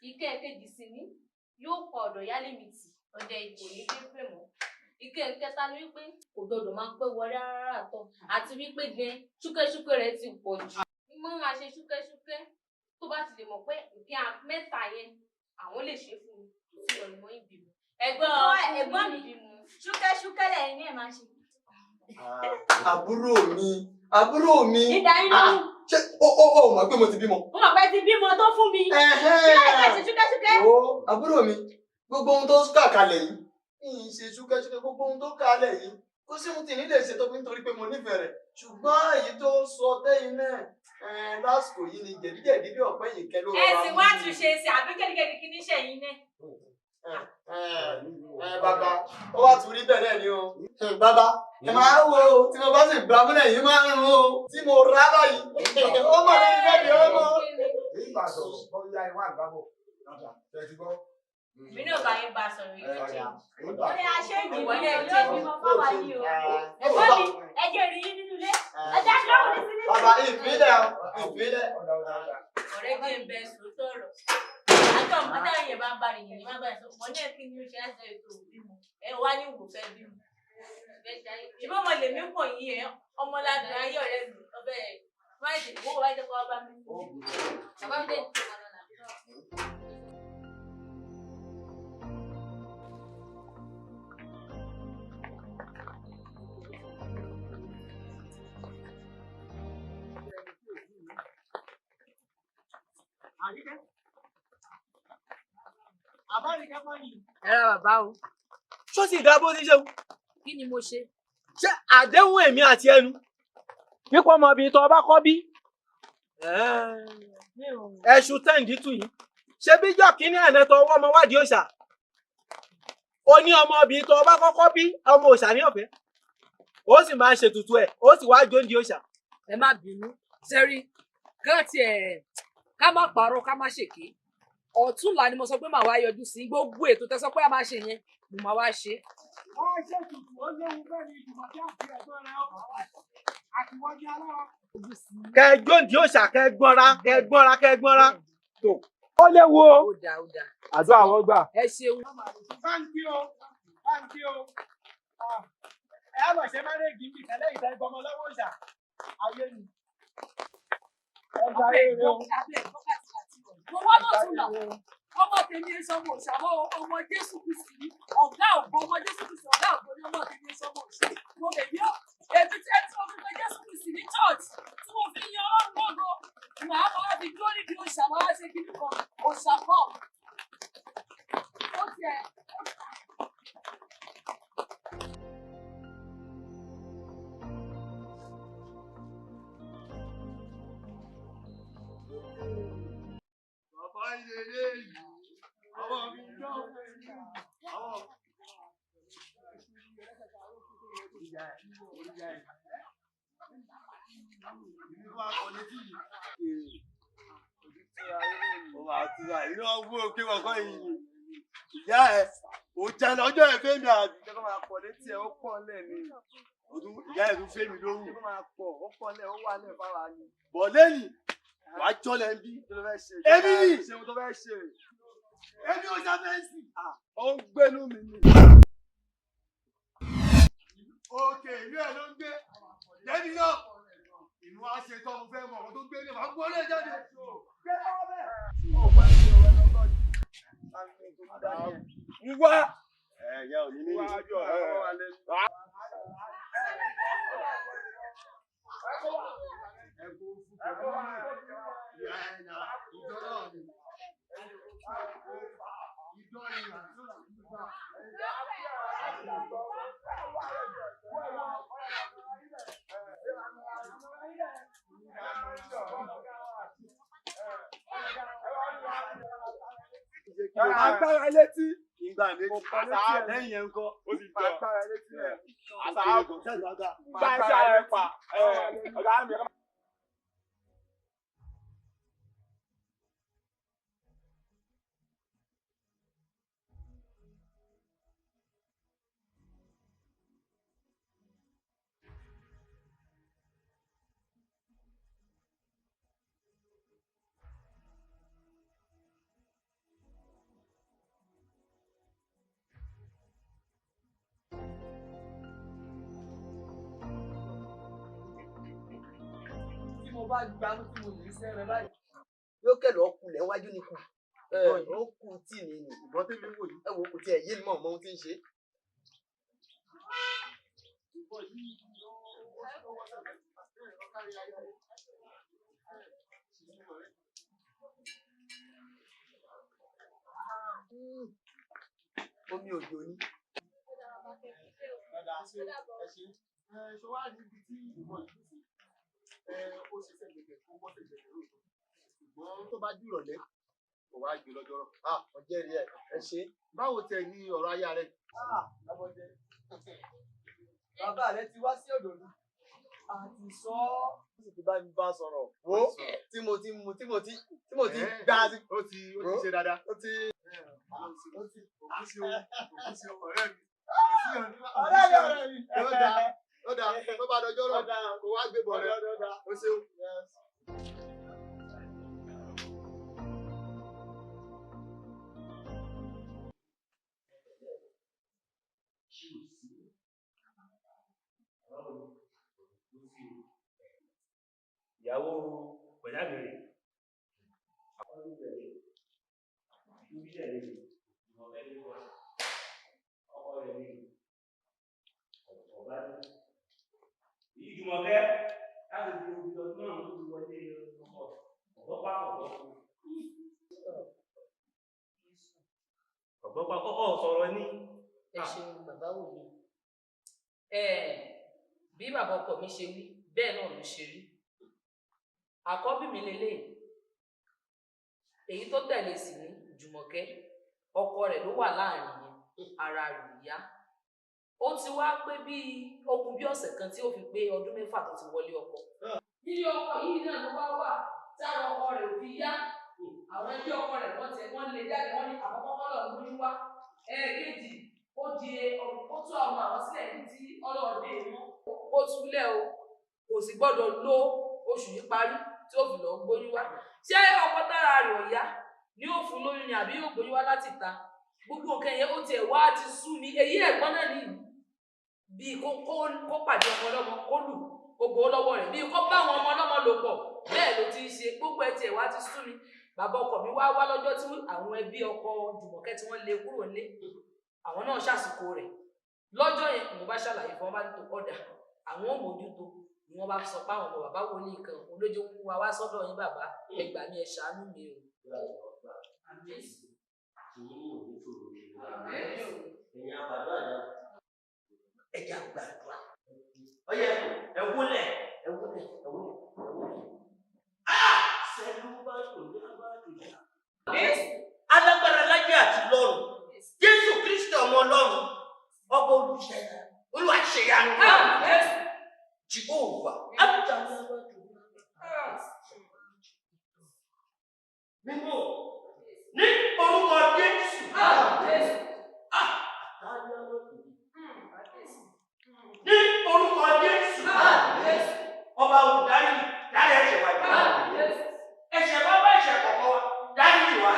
Ìkẹ́ kejì sí ni, yóò pa ọ̀dọ̀ yálé mi tì. Ọdẹ kò ní dé pè mọ́. Ìkẹ́ kẹta ni wípé kò gbọdọ̀ máa pẹ́ wọlé rárá tán. Àti wípé gan ṣúkẹ́ṣúkẹ́ rẹ̀ ti pọ̀ jù. Mo máa ṣe ṣúkẹ́ṣúkẹ́ tó bá ti lè mọ̀ pé nǹkan mẹ́ta yẹn àwọn lè ṣe fún mi. Kò sí ọ̀nà mọ́ ìbímọ. Ẹ̀gbọ́n mi, ṣúkẹ́ṣúkẹ́ lẹ́yìn ní ẹ̀ máa ṣe. Àbúrò mi, àbúrò mi. Ìdá yín lóhùn. Ṣé o mọ̀ pé mo ti bímọ? Mo mọ̀ pé ti bímọ tó fún mi. Kí ló ń ṣe ṣúkẹ́ṣúkẹ́? Wo àbúrò mi, gbogbo ohun tó kà kalẹ̀ yìí, kì í ṣe ṣúkẹ́ṣúkẹ́, gbogbo ohun tó kalẹ̀ yìí, kò sí ohun tí ní lè ṣe tó fi nítorí pé mo nífẹ̀ẹ́ rẹ̀. Ṣùgbọ́n èyí tó ń sọ tẹ́yìn náà lásìkò yìí ni jẹ̀díjẹ̀dí bí ọ̀pẹ́ yìí kẹ́ ló rọra. Ẹ sì wá túnṣe sí àbí kẹ́líkẹ́lí kí ní ṣẹ̀yìn náà. Bàbá, ó wá tún rí bẹ́ẹ̀ náà ni o. Bàbá, ẹ máa ń wo tí mo bá sì gbà múlẹ̀ yìí máa ń rún o. Tí mo rà báyìí, ó mọ̀ ní ìfẹ́ mi ó mọ̀. Èyí bá sọ̀rọ̀, bọ́lá ìwà àgbàbọ̀, tẹ̀sí gbọ́. Mi náà bá yín bá sọ̀rọ̀ yìí ló change. Ó yà ṣé ìdìbò yẹn yóò bímọ fáwa yìí o. Ẹ̀gbọ́n mi, ẹ jẹ́ rí yín nínú ilé. Ẹ jẹ́ lọ́wọ́ ní sílé. Bàbá, ìpínlẹ̀ ìpínlẹ̀. Ọ̀rẹ́ jẹ́ ń bẹ sòótọ́ ọ̀rọ̀. Àti ọmọ táwọn yẹn bá ń bá nìyẹn ní má bá yẹn sọ, ọmọ náà kí ni ó ṣe láti ètò bímọ. Ẹ wá ní ìwò fẹ́ bímọ. Ṣùgbọ́n ọmọ lèmi pọ̀ yín ẹ̀ ọmọ ládùn ayé ọ̀rẹ́ mi ọbẹ̀ máa ń wò wáyé kọ́ bá mi. Bàbá mi dé ní ìjọba lọ́la. Àríkẹ́. Àbáríkẹ́ kọ́ ni. Ẹ ra bàbá o. Ṣó sì dá bó ti ṣe wù? Kí ni mo ṣe? Ṣé àdéhùn èmi àti ẹnu? Nípa ọmọbìnrin tó ọba kọ́ bí? Ẹṣu tẹ́ǹdì tù yìí. Ṣé bíjọ́ kínní àná tó ọwọ́ ọmọ wádìí òòṣà? Ó ní ọmọbìnrin tó ọba kọ́kọ́ bí ọmọ òòṣà ní ọ̀fẹ́. Ó sì máa ṣètùtù ẹ̀, ó sì wá jóúnjẹ òòṣà. Ẹ má bínú. Sẹ́rí, kán tiẹ̀ ká má parọ́ ká má ṣèké. Ọ̀túnla ni mo sọ pé màá wá yọjú sí gbogbo ètò tẹ́ sọ pé a máa ṣe yẹn, mo máa wá ṣe. Ó ṣètùtù ó léwu bẹ́ẹ̀ ni ìjùmọ̀ tí a fi ẹ̀gbọ́n rẹ̀ ọ́. Àtiwọ́jú alára. Kẹ jóúnjẹ òòṣà kẹ gbọ́nra kẹ gbọ́nra kẹ gbọ́nra. Tó ó léwu o. Ó dáa, ó dáa. Àdúrà wọn gbà. Ẹ ṣeun. Báńkì o, báńkì o. Ẹ á lọ ṣe márèèjì níbi ìtẹ́lẹ̀ ìtẹ́ ìgbọmọ lọ́wọ́ òòṣà. Ayé ni. Ẹ gba eré o. Mo wá lọ́túnla. Ọmọ tèmi ẹ sọmọ òòṣà mọ́ o, ọmọ Jésù Kristì ní ọ̀gá ògo, ọmọ Jésù Kristì ọ̀gá ògo ní ọmọ tèmi ẹ sọmọ òòṣà. Mo bèbí ọ́, èmi tí ẹni tí mo fi pe Jésù Kristì ní church tí mo fi yan Ọlọ́run lógo. Màá máa fi dúró níbi òòṣà, màá wá ṣe kíní kan, òòṣà kan. Ó tiẹ̀. Bàbá ilé eléyìí, àwọn mi ń dán àwọn. Ó máa túra ìlú ọgbọ́n òkè kọ̀ọ̀kan yìí ni. Ìyá ẹ̀ ò jẹ́ lọ́jọ́ ẹ̀ fẹ́mi àbí. Jẹ́ kó máa pọ̀ létí ẹ̀, ó pọ̀ ńlẹ̀ ni. Ìyá ẹ̀ tún fẹ́mi lóhùn. Jẹ́ kó máa pọ̀, ó pọ̀ ńlẹ̀, ó wà ńlẹ̀ fáwa ni. Bọ̀ lẹ́yìn, wàá jọ́lẹ̀ ń bí. Kí ló fẹ́ ṣe? Èmi ni. Ṣé ohun tó fẹ́ ṣe? Èmi ò já fẹ́ǹsì. Ó ń gbénú mi ni. Òkè ìlú ẹ̀ ló ń gbé. Lẹ́mi náà, ìlú wa ṣe tán, mo fẹ́ mọ̀ ọ̀rọ̀ tó gbé ní màá gbọ́ lé jáde. Ń wá. Ẹ ìyá ò ní ní. Agbára létí. Ìgbà méjì. Lẹ́yìn yẹn ń kọ́. Agbára létí ẹ̀. Báńkì ara ẹ̀ pa. Ọ̀gá mi. Tí mo bá gbanú tí mo lè sẹ́rẹ̀ báyìí. Yóò kẹ̀ lọ́ọ́ kulẹ̀ wájú ni kù. Ó kù tí mi nì. Ìbọn tèmi wò yìí. Ẹ wo kò tiẹ̀ yé mi mọ̀ mọ́ ohun tí ń ṣe. Omi òjò ni. Ṣé wàá rí ibi tí ìbọn yìí sí? Ó ṣe sẹ́gbẹ̀gbẹ̀ kó bọ́ sẹ́gbẹ̀gbẹ̀ lóòótọ́. Ṣùgbọ́n tó bá dìrọ̀lẹ́, kò wá gbé lọ́jọ́ rọ̀. Mo jẹ́rìí ẹ̀, ẹ ṣé. Báwo tẹ ní ọ̀rọ̀ aya rẹ? Bàbá rẹ ti wá sí ọ̀dọ̀ mi. A ti sọ ọ́. Ó sì ti bá mi bá sọ̀rọ̀. Wo tí mo ti mu tí mo ti tí mo ti gbá sí. Ó ti ṣe dáadáa. Ó ti. Òkú sí o, òkú sí o, ọ̀rẹ́ mi. Ọ̀rẹ́ mi, ọ̀rẹ́ mi. Ó dáa, ó dáa, tó bá dọjọ́ rọ̀, kò wá gbé bọ̀ rẹ. Ó ṣeun. Ìyàwó pẹ̀lá mi rè. Ìjùmọ̀kẹ́ láti fi ojú ọdún náà tó ti wọlé ọkọ̀ ọ̀gbọ́n pápọ̀ ọ̀gbọ́n. Ọ̀gbọ́n ọ sọ̀rọ̀ ní. Ẹ ṣeun bàbá wòlíì. Bí bàbá ọkọ mi ṣe wí bẹ́ẹ̀ náà ló ṣe rí. Àkọ́bí mi lélẹ̀, èyí tó tẹ̀lé sì ní Jùmọ̀kẹ́, ọkọ rẹ̀ ló wà láàrin yẹn, ara rẹ̀ ò yá. Ó ti wá pé bíi okùn bí ọ̀sẹ̀ kan tí ó fi pé ọdún 6 tó ti wọlé ọkọ. Nílé ọkọ yìí náà ló wá wà tára ọkọ rẹ̀ ò fi yá. Àwọn ẹbí ọkọ rẹ̀ wọ́n tẹ̀ wọ́n lé jáde, wọ́n ní àkọ́kọ́ kọ́ lọ́ọ́ lóyún wá. Ẹ̀ẹ̀kejì ó di ó tú àwọn àwọn sílẹ̀ ní tí ọlọ́ọ̀dẹ wọn. Ó túlẹ̀ o, kò sì gbọ́dọ̀ lo oṣù yìí parí tí ó fi lọ́ọ́ gbóyún wá. Ṣé ọkọ tára rẹ̀ ò yá ni ó fún lóyún ni àbí yóò gbóyún wá láti ta? Gbogbo nǹkan yẹn ó tiẹ̀ wá ti sú mi. Èyí ẹ̀gbọ́n náà nìyí, bíi kó pàdé ọmọ ọlọ́mọ kó lù kó gbowó lọ́wọ́ rẹ̀, bíi kó bá àwọn ọmọ ọlọ́mọ lò pọ̀, bẹ́ẹ̀ ló ti ń ṣe. Gbogbo ẹ̀ tiẹ̀ wá ti sú mi. Bàbá ọkọ mi wá wá lọ́jọ́ tí àwọn ẹbí ọkọ Jùmọ̀kẹ́ tí wọ́n lé kúrò nílé, àwọn náà ṣàsìkò rẹ̀ lọ́jọ́ yẹn. Mo bá ṣàlàyé fún wọn, bá tó ọ̀dà àwọn ò mójútó ni wọ́n bá sọ pé àwọn ọmọ bàbá wòlíì kan olójú ń wá wá sọ́dọ̀ yín. Bàbá, ẹ gbà mí, ẹ ṣàánú mi o. Ẹja gbàdúrà. Ọyẹ ẹ wúlẹ̀ ẹ wúlẹ̀ ẹ wúlẹ̀ ẹ wúlẹ̀. Sẹ́lú bá tò ní abáàdùn. Alágbára láyé àti lọ́run, Jésù Kristi ọmọ Ọlọ́run, ọba olùṣẹ́yà, olùwàṣeyanu. Jehova, mímọ́ ní orúkọ Jésù. Ní orúkọ Jésù. Ọba olùdarí, dárí ẹ̀ṣẹ̀ wa jì. Ẹ̀ṣẹ̀ wa bá ẹ̀ṣẹ̀ kọ̀ọ̀kan wa, dárí jì wá.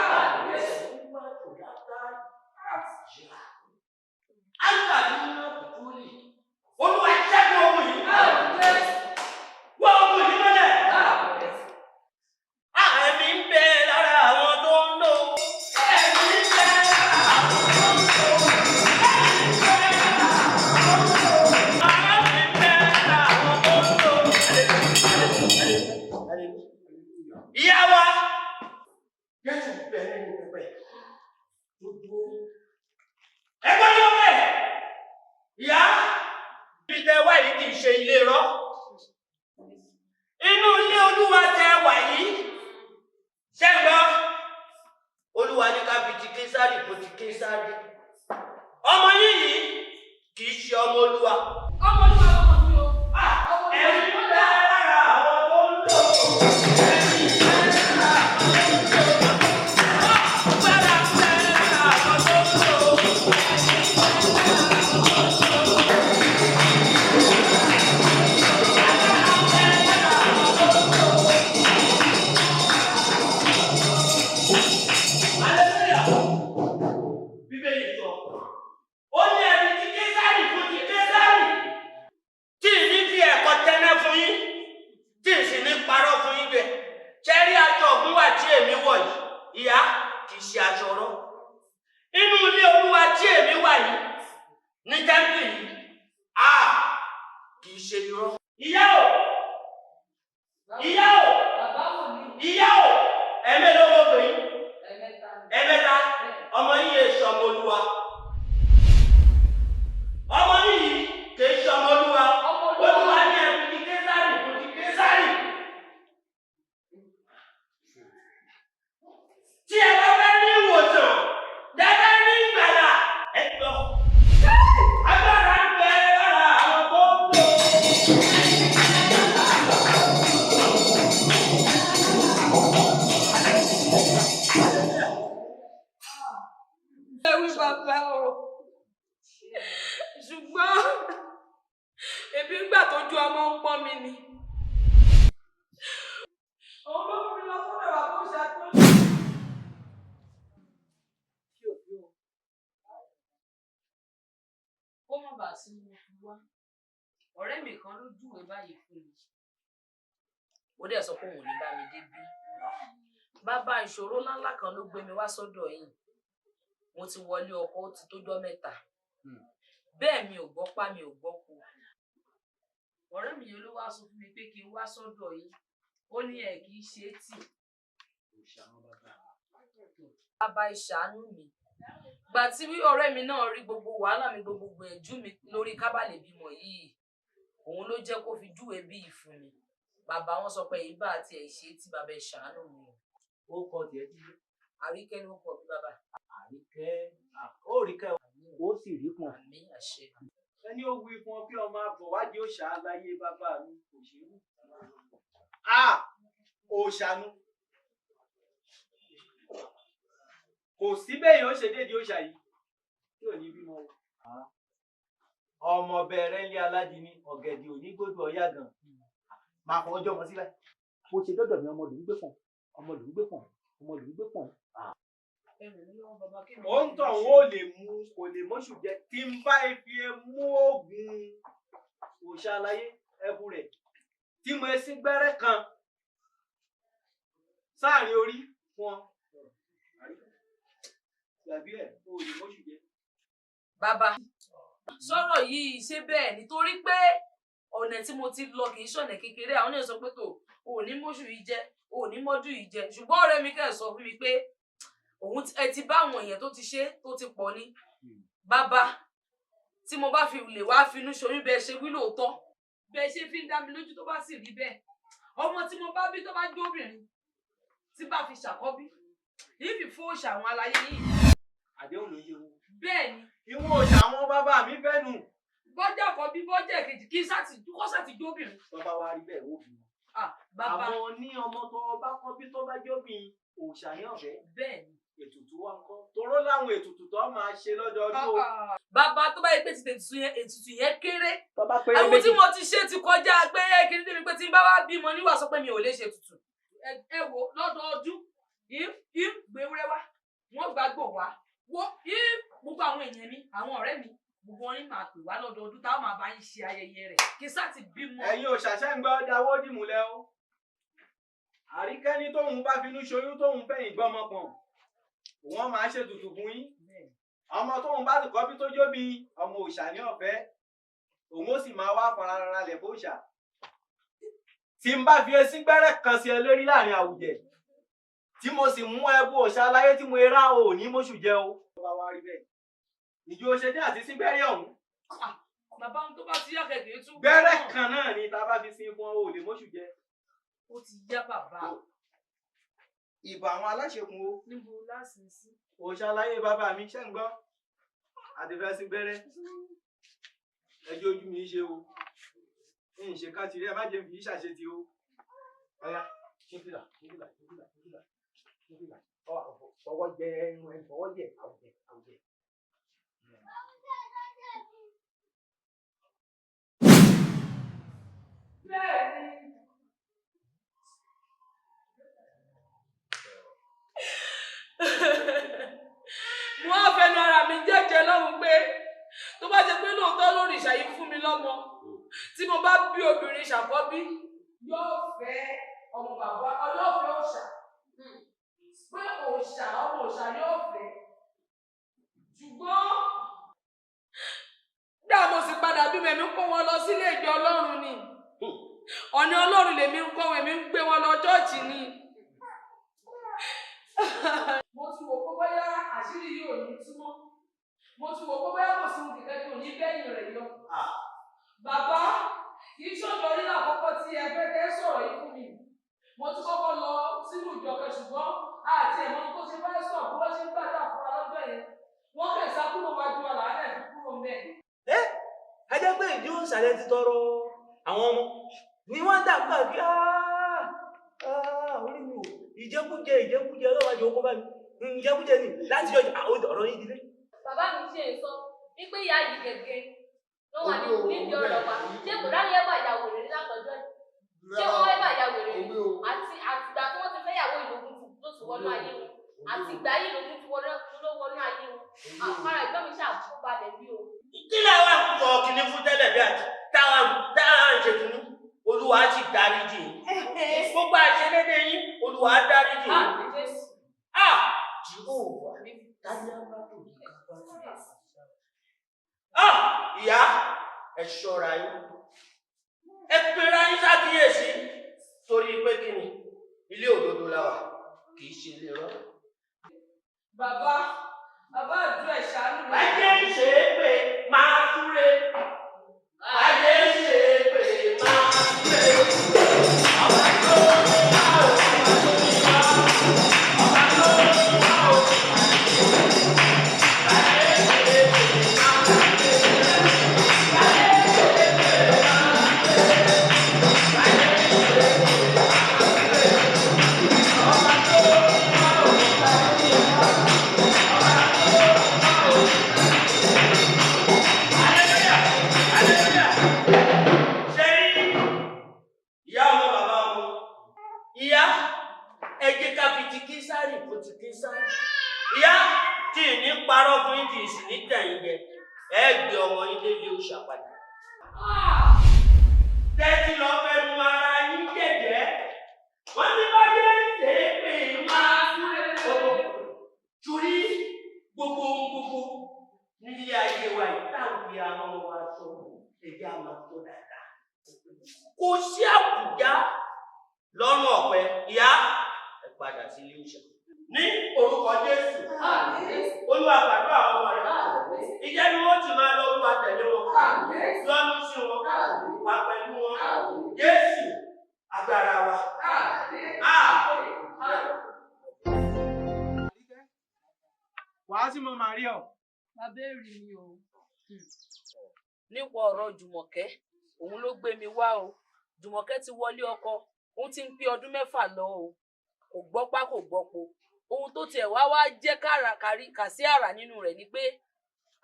Olúwa ṣẹ́gun ogun yìí. Wọ́n ogun yìí mọ́lẹ̀. Ẹ̀mí ń bẹ lára àwọn tó ń lò. Ẹ̀mí ń bẹ lára àwọn tó ń lò. Ẹ̀mí ń bẹ lára àwọn tó ń lò. Ẹ̀mí ń bẹ lára àwọn tó ń lò. Ìyá wa, Jésù bẹ nínú pẹpẹ. Ẹgbẹ́ ló bẹ̀. Ìyá, ibi tẹ wá yìí kì í ṣe ilé rọ́. Inú ilé Olúwa tẹ wà yìí. Ṣé ń gbọ́? Olúwa ní ká fi ti Késárì kó ti Késárì. Ọmọ yín yìí kì í ṣe ọmọ Olúwa. Ọmọ Olúwa lọmọ mi o. Ẹ̀mí ń bẹ lára àwọn tó ń lò. Ẹ̀mí ń bẹ lára àwọn tó ń lò. Agbára ń bẹ lára àwọn tó ń lò. Bíbélì sọ, ó ní ẹni tí Késárì fún ti Késárì, tí ì ní fi ẹ̀kọ́ tẹ́ná fún yín, tí ì sì ní parọ́ fún yín bẹ́ẹ̀. Ṣé rí aṣọ ògùn wà tí èmi wọ̀ yìí? Ìyá, kì í ṣe aṣọ rọ́. Inú ilé Olúwa tí èmi wà yìí, ní tẹ́ḿpìlì yìí, kì í ṣe irọ́. Ìyá o! Ìyá o! Ìyá o! Ẹ̀mélòó mo pè yín? Ẹ̀mẹ́ta. Ọmọ yìí yé sọmọ Olúwa. Ọmọ yìí kì í sọmọ Olúwa. Olúwa ní ẹbí ti Késárì kò ti Késárì. Tí ẹ bá fẹ́ ní ìwòsàn, dáadáa ní ìgbàlà, ẹ lọ. Agbára ń bẹ lára àwọn tó ń lò. Ẹ wí bàbá o, ṣùgbọ́n èmi ń gbà tójú ọmọ ń pọ́n mi ni. Òun ló mú mi lọ sọ́dọ̀ bàbá òṣàtúnṣe. Kó má bàa sí mo fi wá. Ọ̀rẹ́ mi kan ló júwèé báyìí fún mi. Ó dẹ̀ sọ pé òun ò ní bá mi débí. Bàbá, ìṣòro ńláńlá kan ló gbé mi wá sọ́dọ̀ yìí. Mo ti wọlé ọkọ, ó ti tójọ́ 3. Bẹ́ẹ̀ mi ò gbọ́ pa, mi ò gbọ́ kú. Ọ̀rẹ́ mi yẹn ló wá sọ fún mi pé kí n wá sọ́dọ̀ yìí. Ó ní ẹ̀ kì í ṣe é tì. Bàbá, ìṣàánú mi. Gbà tí ọ̀rẹ́ mi náà rí gbogbo wàhálà mi, gbogbo gbìyànjú mi lórí kábàlẹ̀ bímọ yìí, òun ló jẹ́ kó fi júwèé bí ìfún mi. Bàbá wọn sọ pé ìbá àti ẹ̀ ṣe tí bàbá ẹ̀ ṣàánú mi. Ó kọ tiẹ̀ tí. Àríkẹ́ ló kọ mi bàbá. Àríkẹ́, ó rí kẹ́, ó sì rí pọ̀n. Àmín àṣẹ. Ẹni ó wí fún ọ pé ọmọ àbọ̀ wádìí òòṣà aláyé bàbá mi kò ṣe é. Òòṣà nu. Kò sí bẹ́ẹ̀ yóò ṣe déédéé òòṣà yìí tí ò ní bímọ o. Ọmọ bẹ̀rẹ̀ ńlẹ̀ aládìní ni ọ̀gẹ̀dẹ̀ ò ní gbódò ọ̀yá gan. Máa fọwọ́ jọ wọn sílẹ̀. Bó ṣe dọ́dọ̀ mi, ọmọ lòún gbé pọ̀n, ọmọ lòún gbé pọ̀n, ọmọ lòún gbé pọ̀n. Ó ń tàn wọ́n ò lè mú, kò lè mọ́ṣù jẹ tí ń bá fi mú oògùn òòṣà aláyé ẹbu rẹ̀ tí mo sín gbẹ́rẹ́ kan sáàrin orí fún ọ. Gbàgbé ẹ̀, o ò lè mọ́ṣù jẹ. Bàbá, sọ̀rọ̀ yìí ṣe bẹ́ẹ̀ nítorí pé ọ̀nà tí mo ti lọ kì í ṣọ̀nà kékeré. Àwọn ènìyàn sọ pé tó o ò ní mọ́ṣù yìí jẹ, o ò ní mọ́dún yìí jẹ, ṣùgbọ́n ọ̀rẹ́ mi kẹ́ ẹ̀ sọ fún mi pé òun ẹ ti bá àwọn èèyàn tó ti ṣe tó ti pọ̀ ni. Bàbá, tí mo bá fi lè wá finú ṣoyún bẹ́ẹ̀ ṣe wí lóòótọ́, bẹ́ẹ̀ ṣe fi ń dá mi lójú, tó bá sì rí bẹ́ẹ̀, ọmọ tí mo bá bí tó bá jó obìnrin tí bá fi ṣàkọ́bí yìí fi fún òòṣà àwọn aláyé yìí. Àdéhùn ló yé wọn. Bẹ́ẹ̀ ni. Ìwọ̀n òòṣà àwọn bàbá mi fẹ́ nù. Bọ́jà kọ́ bí bọ́jà kejì kí kó sàti jó obìnrin. Bàbá wa rí bẹ́ẹ̀ ó bí wọn. Bàbá. Àwọn ní ọmọ tó bá kọ́ bí tó bá jóbìn òòṣà ní ọ̀fẹ́. Bẹ́ẹ̀ ni. Ètùtù wa ń kọ́. Toró láwọn ètùtù tó máa ṣe lọ́dọọdún o. Bàbá, tó bá yẹ pé ètùtù yẹn kéré. Bàbá pé Àwọn tí mo ti ṣe ti kọjá pé kí ni débi pé tí n bá wá bímọ níwà sọ pé mi ò lè ṣe ètùtù. Ẹ wo lọ́dọọdún yìí gbéwúrẹ́ wá, wọ́n gbàgbọ́ wá. Wo gbogbo àwọn èèyàn mi, àwọn ọ̀rẹ́ mi, gbogbo wọn ní màá pè wá lọ́dọọdún táwọn máa bá ń ṣe ayẹyẹ rẹ̀ kí sá ti bímọ. Ẹ̀yin òṣàṣẹ́ ń gbọ́ dáwọ́ dìmúlẹ̀ o. Àríkẹ́ni tóun bá finú ṣoyún tóun fẹ̀yìn gbọ́mọ pọ̀n, wọ́n máa ṣètùtù fún yín. Ọmọ tóun bá sì kọ́ bí tó jóbi ọmọ òòṣà ní ọ̀fẹ́, òun ó sì máa wá fara rẹ̀ fóòṣà. Tí n bá fi esín gbẹ́rẹ́ kan sí ẹ lórí láàrin àwùjẹ, tí mo sì mú ẹbú òòṣà láyé tí mo rá o ò ní mọ́ṣù jẹ o. Bàbá wa rí bẹ́ẹ̀. Ìjọ ṣe dé àti sín gbẹ́rẹ́ ọ̀hún. Bàbá, ohun tó bá ti yá kẹ̀kẹ́ tún. Gbẹ́rẹ́ kan náà ni tá a bá fi sin fún ọ, ò lè mọ́ṣù jẹ. Ó ti yá bàbá. Ìbà àwọn aláṣekùn o. Níbo láti sí? Òòṣà láyé bàbá mi ṣẹ́ ń gbọ́. Àti fẹ́ sí gbẹ́rẹ́. Ẹjọ́ ojú mi ṣe o. Ń ṣe ká ti rí ẹ má jẹ́ fi ṣàṣetì o. Ọ̀ya, ṣé fìlà, ṣé fìlà, ṣé fìlà, ṣé fìlà, ṣé fìlà. Fọwọ́ jẹ ẹnu ẹ, fọwọ́ jẹ àwùjẹ, àwùjẹ. Bẹ́ẹ̀ni. Mo á fẹnu ara mi jẹ́jẹ́ lọ́hùn pé tó bá ṣe pé lóòótọ́ lórí ìṣàyí fún mi lọ́mọ, tí mo bá bí obìnrin ṣàkọ́bí, yóò fẹ́ ọmọ bàbá, yóò fẹ́ òòṣà, pé òòṣà, ọmọ òòṣà yóò fẹ́. Ṣùgbọ́n dá mo sì padà bí mẹ̀mí kó wọn lọ sílé ìjọ Ọlọ́run ni. Ọ̀nà Ọlọ́run lèmi ń kọ́ wọn, èmi ń gbé wọn lọ chọ́ọ̀chì ni. Mo ti wò pé bóyá àṣírí yìí ò ní túmọ̀. Mo ti wò pé bóyá kò sí ohun kẹ̀kẹ́ tó ní bẹ́yìn rẹ̀ yọ. Bàbá, kì í ṣọ̀dọ̀ orí àkọ́kọ́ tí ẹ fẹ́ kẹ́ sọ̀rọ̀ yìí fún mi. Mo ti kọ́kọ́ lọ sínú ìjọ kan, ṣùgbọ́n àti ẹ̀mọ́ tó ṣe fẹ́ sọ̀ bí wọ́n ṣe ń gbàdúrà fún wa lọ́jọ́ yẹn. Wọ́n kẹ̀ sá kúrò wájú wa làálẹ̀ fi kúrò ńbẹ̀. Ẹ jẹ́ pé ìdí òǹṣàlẹ̀ ti tọrọ àwọn ọmọ ni wọ́n dà gbà kí orí mi ò ìjẹkújẹ ìjẹkújẹ ọlọ́wà jẹ́ okó bá mi ìjẹkújẹ ni láti yọ ọ̀rọ̀ yín dilé. Bàbá mi ṣe é sọ wípé ìyá yìí gẹ́gẹ́ ló wà nídìí ọ̀rọ̀ wa. Ṣé kò dárí ẹ̀ bá ìyàwó rẹ̀ látọjọ́ yìí? Ṣé wọ́n wá bá ìyàwó rẹ̀ ni? Àti àtìgbà tí wọ́n ti fẹ́ ìyàwó ìlógún ti tó ti wọnú ayé wọn. Àtìgbà yìí lógún ti wọnú ló wọnú ayé wọn. Àpárá ìgbọ́n mi ṣàkóbalẹ̀ bí o. Kí làwọn àkùkọ kìíní fún tẹ́lẹ̀ bí àti táwọn táwọn ń ṣe kìíní? Olúwa ti dáríjì yín. Gbogbo àṣẹlédè yín, Olúwa dáríjì yín. Ah! Jehovah, ah! Ìyá, ẹ ṣọ́ra yín. Ẹ pera yín ṣàkíyèsí torí pé kí ni ilé òdodo la wà, kì í ṣe ilé irọ́. Bàbá, Bàbá àdúrà ẹ̀ ṣàánú mi. Báyé ń ṣe é pé máa súre. Báyé ń ṣe é pé máa súre. Ọba tó ní wá o, ọba tó ní wá. Ọba tó ní wá o, ọba tó ní wá. Báyé ń ṣe é pé máa súre. Báyé ń ṣe é pé máa súre. Báyé ń ṣe é pé máa súre. Ọba tó ní wá o, ọba tó ní wá. Ọba tó ní wá o. Hallelujah! Ṣé rí ìyá ọmọ bàbá ọmọ? Ìyá, ẹ jẹ́ ká fi ti Késárì fún ti Késárì. Ìyá tí ì ní parọ́ fún yín tí ì sì ní tẹ̀yìn jẹ, ẹ gbé ọmọ yín délé òòṣà padà. Tẹ́tí lọ fẹnu ara yín jẹ̀jẹ́. Wọ́n ní bá yẹ ń ṣe é pé máa súré gbogbo. Torí gbogbo ohun gbogbo nílé ayé wa yìí tá à ń fi àwọn wa sọ, ẹ̀jẹ̀ á máa tó dáadáa. Kò sí àbùjá lọ́rùn ọ̀pẹ, ìyá ẹ padà sí ilé òòṣà. Ní orúkọ Jésù, Olúwa gbàdúrà àwọn ọmọ rẹ̀. Ìjẹ́ ni wọ́n ti máa lọ Olúwa tẹ̀lé wọn. Yọ́nú sí wọn, wà pẹ̀lú wọn. Jésù, agbára wa. Àmín. Wàá sì mọ màrí ọ. Bàbá èrì mi o. Nípa ọ̀rọ̀ Jùmọ̀kẹ́, òun ló gbé mi wá o. Jùmọ̀kẹ́ ti wọlé ọkọ, òun ti ń pé ọdún 6 lọ o. Kò gbọ́pá kò gbọ́po. Ohun tó tiẹ̀ wá wá jẹ́ kárí kàsí àrà nínú rẹ̀ ni pé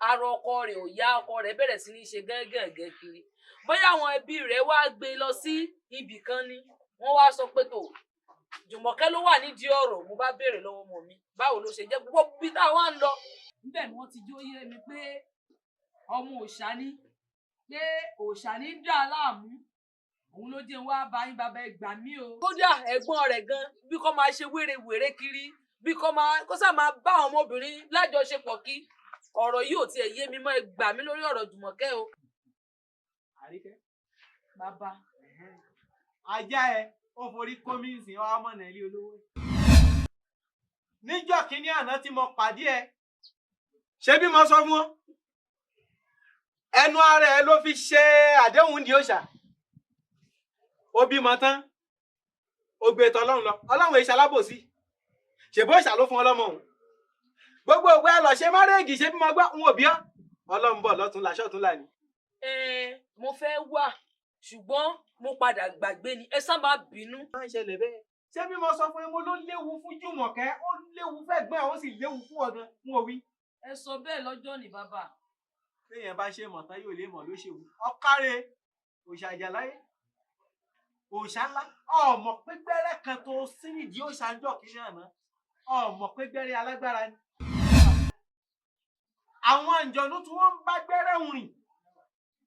ara ọkọ rẹ̀ ò yá, ọkọ rẹ̀ bẹ̀rẹ̀ sí ní ṣe gẹ́gẹ́gẹ́ kiri. Bóyá àwọn ẹbí rẹ̀ wá gbé lọ sí ibì kan ni, wọ́n wá sọ pé tó Jùmọ̀kẹ́ ló wà nídìí ọ̀rọ̀. Mo bá béèrè lọ́wọ́ ọmọ mi, báwo ló ṣe jẹ́ gbogbo bí táwa ń lọ. Níbẹ̀ ni wọ́n ti jó yé mi pé ọmọ òòṣà ni, pé òòṣà ní ń dà á láàmú. Òun ló jẹ́ n wá bá yín, bàbá ẹ gbà mí o. Kódà ẹ̀gbọ́n rẹ̀ gan, bí kò máa ṣe wérewère kiri, bí kò máa kó sá máa bá àwọn ọmọbìnrin lájọṣepọ̀ kí. Ọ̀rọ̀ yìí ò tiẹ̀ yé mi mọ́, ẹ gbà mí lórí ọ̀rọ̀ Jùmọ̀kẹ́ o. Àríkẹ́. Bàbá. Ajá ẹ, ó forí kó mi sìn ọ́ mọ̀nà ilé olówó. Níjọ́ kínní àná tí mo pàdé ẹ, ṣé bí mo sọ fún ọ? Ẹnu ara ẹ ló fi ṣe àdéhùn di òòṣà. Ó bímọ tán, ó gbé tọlọ́run lọ. Ọlọ́run èṣà alábòsí. Ṣèbó òòṣà ló fún ọlọ́mọ òun. Gbogbo òwe ẹ lọ ṣe márèèjì ṣe bí mo gbọ́, n ò bí ọ́. Ọlọ́run bọ̀ lọ́tún làṣọ́tún là ní. Ẹ mo fẹ́ wà, ṣùgbọ́n mo padà gbàgbé ni, ẹ sá máa bínú. Máa ń ṣẹlẹ̀ bẹ́ẹ̀. Ṣé bí mo sọ fún ẹ, mo ló léwu fún Jùmọ̀kẹ́, ó léwu fẹ́gbọ́n ẹ̀, ó sì léwu fún ọ̀gán, n ò wí. Ẹ sọ bẹ́ẹ̀ lọ́jọ́ ní bàbá. Téèyàn bá ṣe mọ̀ tán yóò lè mọ̀ ló ṣe wù. Ọ̀kárẹ̀ òòṣà àjàláyé, òòṣà ńlá, ọmọ pé gbẹ́rẹ́ kan tó sí nídìí òòṣà ń jọ kínní àná, ọmọ pé gbẹ́rẹ́ alágbára ni. Àwọn àǹjọ̀nú tí wọ́n ń bá gbẹ́rẹ́ ń rìn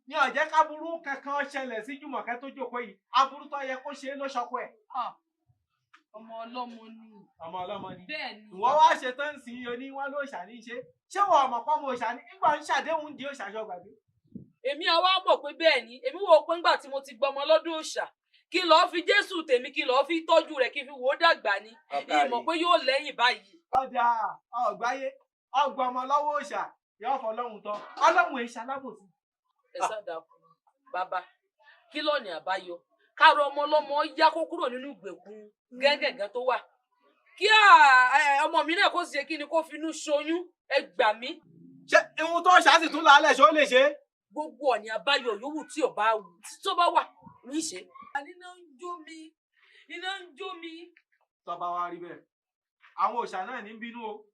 ní ó jẹ́ káburú kankan ṣẹlẹ̀ sí Jùmọ̀kẹ́ tó jókòó yìí, aburú tó yẹ kó ṣe é ló ṣọkọ ẹ̀. Ọmọ ọlọ́mọ ni. Ọmọ ọlọ́mọ ni. Bẹ́ẹ̀ ni. Ìwọ wá ṣe tán sí i oní wọn ló ṣàní ṣe. Ṣé wọn ọmọ pọ́nmọ òṣà ní nígbà ń ṣàdéhùn di òṣà ṣọ gbàgbé? Èmi àwa mọ̀ pé bẹ́ẹ̀ ni, èmi wò ó pé ńgbà tí mo ti gbọmọ lọ́dún òòṣà, kí lọ́ọ́ fi Jésù tèmi, kí lọ́ọ́ fi tọ́jú rẹ̀, kí fi wò ó dàgbà ni. Ìmọ̀ pé yóò lẹ́yìn báyìí. Ọ̀dà ọ̀gbáyé, ọgbà ọmọ lọ́wọ́ òòṣà yóò fọ ọlọ́run tán. Ọlọ́run èṣà lábòsí. Ẹ sádàkú bàbá, kí lọ́ọ̀nì àbáyọ? Káàrọ̀ ọmọ ọlọ́mọ yá kó kúrò nínú ìgbèkùn gẹ́gẹ́gẹ́ tó wà. Kí ọmọ mi náà kó sì ṣe kí ni kó finú ṣoyún, ẹ gbà mí. Ṣé ihun tó ṣá sì tún làálẹ̀ ṣó lè ṣe? Gbogbo ọ̀nì àbáyọ yòówù tí ò bá wù tó bá wà ní í ṣe. Iná ń jó mi, iná ń jó mi. Tọ́ba wa rí bẹ́ẹ̀, àwọn òòṣà náà ní bínú o.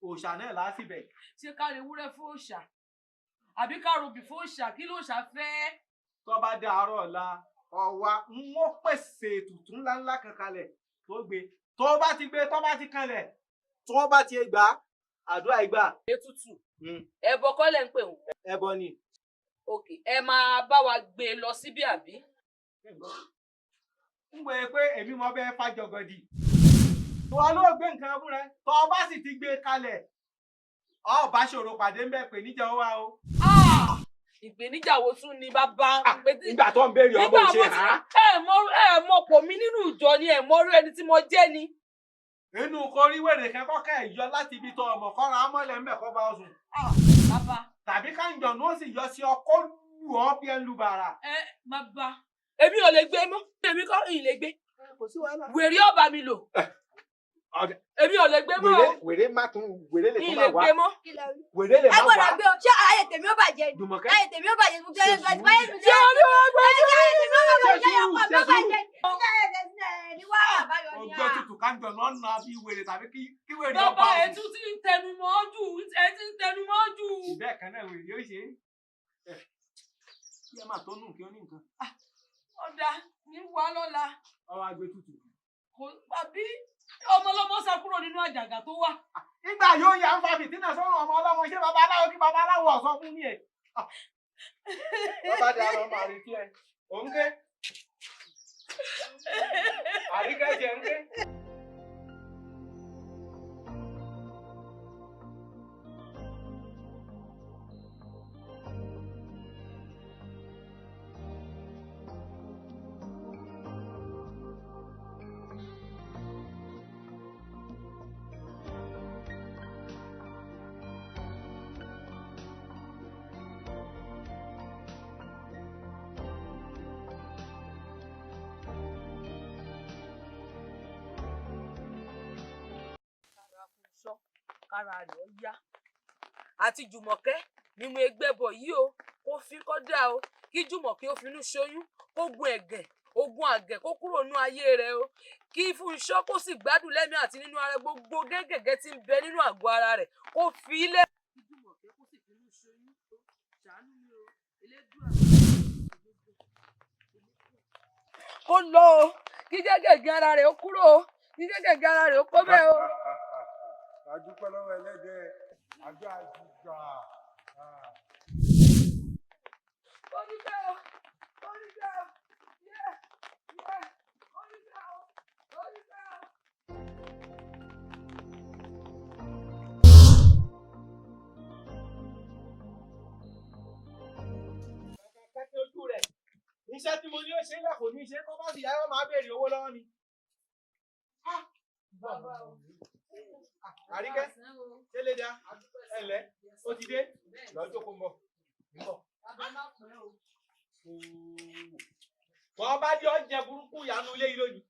Òòṣà náà là á sì bẹ̀. Ṣé ká lè wúrẹ́ fún òòṣà? Àbí ká robì fún òòṣà? Kí lóòṣà fẹ́? Tọ́ba dé àárọ̀ ọ̀la, ọ̀wá ń wọ́n pèsè ètùtù ńláńlá kan kalẹ̀ tó gbé. Tó bá ti gbé, tó bá ti kanlẹ̀, tó bá ti gbà, àdúrà ìgbà. Ètùtù. Ẹbọ kọ́ lẹ̀ ń pè wọ́n. Ẹbọ ni. Ok, ẹ máa bá wa gbé e lọ síbí àbí? Ń gbé pé èmi mọ bẹ́ẹ̀ fàjọgọdì. Ìwọ ló gbé nǹkan fún rẹ, tó o bá sì ti gbé e kalẹ̀, ọ bá ṣòro pàdé ń bẹ̀ pé níjà ó wá o. Ìpèníjà wo tún ni bàbá? Nígbà tó ń béèrè ọmọ òṣè hàn. Ẹ mọ pò mí nínú ìjọ ni, ẹ mọ orí ẹni tí mo jẹ́ ni. Inú kò rí wèrè kẹ́kọ̀ọ́ ẹ̀ yọ láti ibi tó ọmọ kọ́ra mọ́lẹ̀ ńbẹ̀ kọ́ bá ọ sùn. Bàbá. Tàbí káńjọ̀nù ó sì yọ sí ọ kó lù ọ́ bí ẹ ń lu bàrà. Ẹ bàbá, èmi ò lè gbé mọ́, èmi kọ́ ìyìn lè gbé. Kò sí wàhálà. Wèrè ọba mi lò. Èmi ò lè gbé mọ́ o. Wèrè má tún wèrè lè tún Ìyìn máa lè wá. gbé mọ́. Wèrè lè Ẹ má gbọ́dọ̀ wá. gbé o, ṣé ayé tèmi ó bàjẹ́ ni? Jùmọ̀kẹ́. Ayé tèmi ó bàjẹ́ ni, mo jẹ́ Ṣe ẹgbẹ́ tí báyé mi Ṣé jẹ́. orí wa gbọ́ Ayé tèmi ó bàjẹ́ Ṣe ni, ọkọ mi ó sùúrù, ṣe bàjẹ́ ni. Ṣé ayé tèmi ní wàhálà àbáyọ ni Ọgbẹ́ tutù káńjọ̀nù ọ̀nà bí wèrè tàbí kí wèrè ọba Bàbá ẹ ọ sùn. tún ti ń tẹnu mọ́ jù, ẹ ti ń tẹnu mọ́ jù. Bẹ́ẹ̀ kan náà wèrè yóò ṣe é. Kí ẹ máa tó nù kí ó ní nǹkan. Ọ̀dà ní wà lọ́la. Ọwọ́ agbé tutù. Kò àbí ọmọ ọlọ́mọ sá kúrò nínú àjàgà tó wà. Nígbà yóò yà ń fa fìtínà sọ́run ọmọ ọlọ́mọ ṣé babaláwo kí babaláwo ọ̀sán fún ní ẹ̀. Bàbá dà lọ máa retí ẹ. Ò ń ké. Àríkẹ́ jẹ ń ké. Kára kára rẹ̀ ó yá. Àti Jùmọ̀kẹ́ ni mo ẹgbẹ́ bọ̀ yìí o, kó fi kọ́dà o, kí Jùmọ̀kẹ́ ó finú ṣoyún, kó gun ẹ̀gẹ̀, ogun àgẹ̀ kó kúrò nínú ayé rẹ̀ o, kí Fúnṣọ́ kó sì gbádùn lẹ́mìí àti nínú ara gbogbo gẹ́gẹ́gẹ́ tí ń bẹ nínú àgọ́ ara rẹ̀ kó fi í lẹ̀. Kí Jùmọ̀kẹ́ kó sì finú ṣoyún, ṣàánú mi o, Elédùà. Kó lọ o, kí gẹ́gẹ́gẹ́ ara rẹ̀ ó kúrò o, kí gẹ́gẹ́gẹ́ ara rẹ̀ ó kó bẹ́ẹ̀ o. A dúpẹ́ lọ́wọ́ ẹlẹ́dẹ̀ àjọ àjùgbà. Oníkẹ́ o, oníkẹ́ o, yẹ́ yẹ́, oníkẹ́ o, oníkẹ́ o. Kẹ́kẹ́ ojú rẹ̀. Iṣẹ́ tí mo ní ó ṣe é lẹ̀ kò ní ṣe é kọ́ bá sì yá yóò máa béèrè owó lọ́wọ́ mi. Àríkẹ́, ṣé lè dá? Ẹ ǹlẹ́, ó ti dé. Lọ́jọ́ kó ń bọ̀. Ń bọ̀. Tọ́ bá dé ọ̀jẹ̀ burúkú ìyanu ilé yìí lónìí.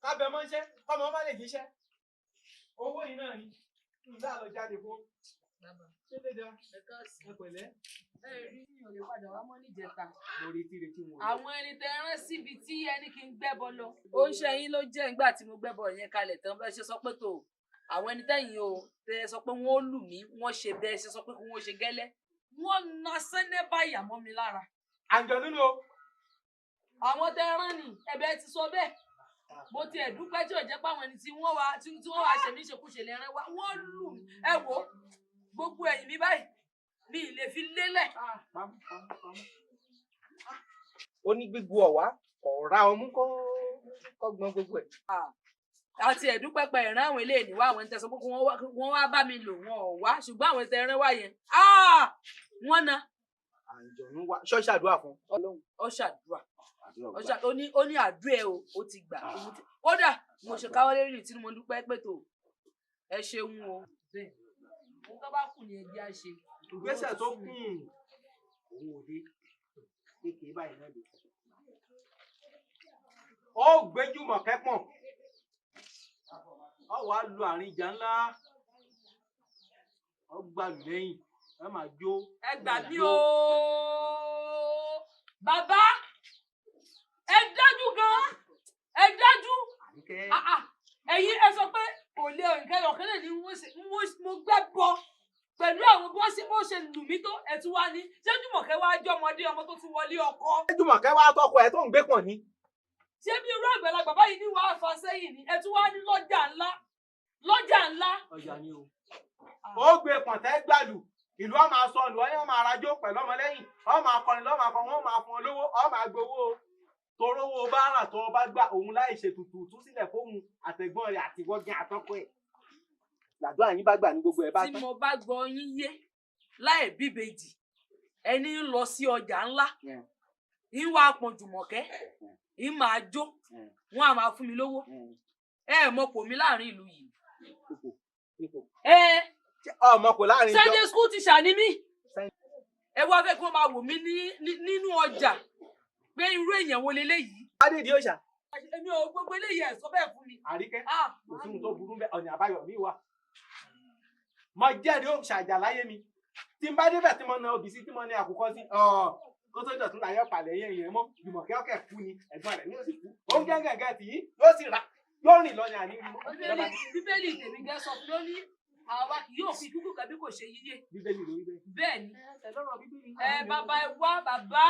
Kábẹ̀ mọ́ iṣẹ́, kọ́mọ má lè jíṣẹ́. Owó yìí náà ni. Ǹdá lọ jáde fún. Ṣé lè dá? Ẹ pẹ̀lẹ́. Ẹ rí mi ò lè padà wá mọ́ níjẹta. Mo retí retí wọn. Àwọn ẹni tẹ rán síbi tí ẹni kí n gbẹ́bọ lọ. Ó ń ṣe yín ló jẹ́ nígbà tí mo gbẹ́bọ yẹn kalẹ̀ tán bẹ́ẹ̀ ṣe sọ pé tó àwọn ẹni tẹ́yìn o tẹ sọ pé wọ́n ó lù mí wọ́n ṣe bẹ́ẹ̀ ṣe sọ pé kí wọ́n ṣe gẹ́lẹ́. Wọ́n na sẹ́nẹ́ báyà mọ́ mi lára. Àǹjọ̀nú ló. Àwọn tẹ rán ni ẹ̀bẹ̀ ti sọ bẹ́ẹ̀. Mo ti ẹ̀ dúpẹ́ tí ò jẹ́ pé àwọn ẹni tí wọ́n wá tí wọ́n wá ṣe mí ṣekúṣe lè rán wá. Wọ́n lù mí. Ẹ wò ó gbogbo ẹ̀yìn mi báyìí mi ì lè fi lélẹ̀. Ó ní gbígbó ọ̀wá ọ̀rá ọmú kọ́ gbọ́n gbogbo ẹ̀. Àti ẹ̀dúpẹ́pẹ́ ìran àwọn eléyìí wá àwọn ẹni tẹ̀sán pé kí wọ́n wá bá mi lò wọn ò wá ṣùgbọ́n àwọn ẹni tẹ̀rán wá yẹn wọ́n na. Àǹjọ̀nú wa ṣọ́ọ̀ṣì àdúrà fún. Ó ṣàdúrà ó ní àdúrà ẹ o ó ti gbà kódà mo ṣe káwọ́ lérí tí mo dúpẹ́ pé tó ẹ ṣeun o. Ohun tó bá kù ní ẹgbẹ́ á ṣe. Ìgbésẹ̀ tó kù òun ò dé kékeré báyìí náà lè. Ó gbẹ́jùmọ̀ kẹ́pọ̀n. Ó wàá lu àárín ìjà ńlá. Ó gbàlù lẹ́yìn. Ẹ máa jó. Ẹ gbà mí o. Bàbá ẹ dájú gan. Ẹ dájú. Ẹ̀yin ẹ sọ pé kò lè nǹkan ọ̀kẹ́ lè ní mo gbẹ́ bọ pẹ̀lú àwọn bó ṣe lù mí tó ẹ̀ tún wá ní. Ṣé Jùmọ̀kẹ́ wá jẹ́ ọmọdé ọmọ tó ti wọlé ọkọ? Ṣé Jùmọ̀kẹ́ wá tọkọ ẹ̀ tó ń gbé pọ̀n ni? Ṣé bí irú àgbàlagbà báyìí ní wàá fa sẹ́yìn ni ẹ tún wá ní lọ́jà ńlá lọ́jà ńlá. Ọjà ni o. Ó gbé pọ̀n tẹ́ gbàlù ìlú ọ máa sọnù ọ yóò máa rajó pẹ̀lú ọmọlẹ́yìn ọ máa kọrin lọ́ máa kọ wọ́n máa fún ọ lówó ọ máa gbowó torówó báárà tó o bá gbà òun láì ṣètùtù tú sílẹ̀ fóun àtẹ̀gbọ́n rẹ̀ àtiwọ́gán àtọ́kọ ẹ̀. Làdúrà yín bá gbà ní gbogbo ẹ̀ bá Tí tán. mo bá gbọ́ yín yé láì bíbejì ẹni ń lọ sí ọjà ńlá ń wá pọn Jùmọ̀kẹ́ Ì máa jó, wọn á máa fún mi lówó. Ẹ mọ kò mí láàrin ìlú yìí. Ẹ ọmọ kò láàrin ìjọ. Sunday school teacher ni mí. Ẹ wá fẹ́ kí wọ́n máa wò mí nínú ọjà pé irú èèyàn wo leléyìí. Adédìí òòṣà. Èmi ò gbogbo eléyìí ẹ̀ sọ bẹ́ẹ̀ fún mi. Àríkẹ́, kò sí ohun tó burú bẹ́ẹ̀, ọ̀nà àbáyọ mi wà. Mo jẹ́rìí òòṣà àjà láyé mi. Tí n bá débẹ̀ tí mo na obì sí tí mo ní àkùkọ sí, kó tó dọ̀tún láyọ̀ pàlẹ́ yẹn yẹn mọ́. Jùmọ̀kẹ́ ọ̀kẹ́ kú ni, ẹ̀gbọ́n rẹ̀ ni ó sì kú. Ó ń gẹ́gẹ́ tì í, yóò sì rà, yóò rìn lọ ní àní rí mọ́. Bíbélì tèmi gẹ́ sọ fún mi, ó ní àwa kì yóò fi kúkú kan bí kò ṣe yíyé. Bíbélì ló wí bẹ́ẹ̀. Bẹ́ẹ̀ ni. Ẹ bàbá ẹ wá bàbá.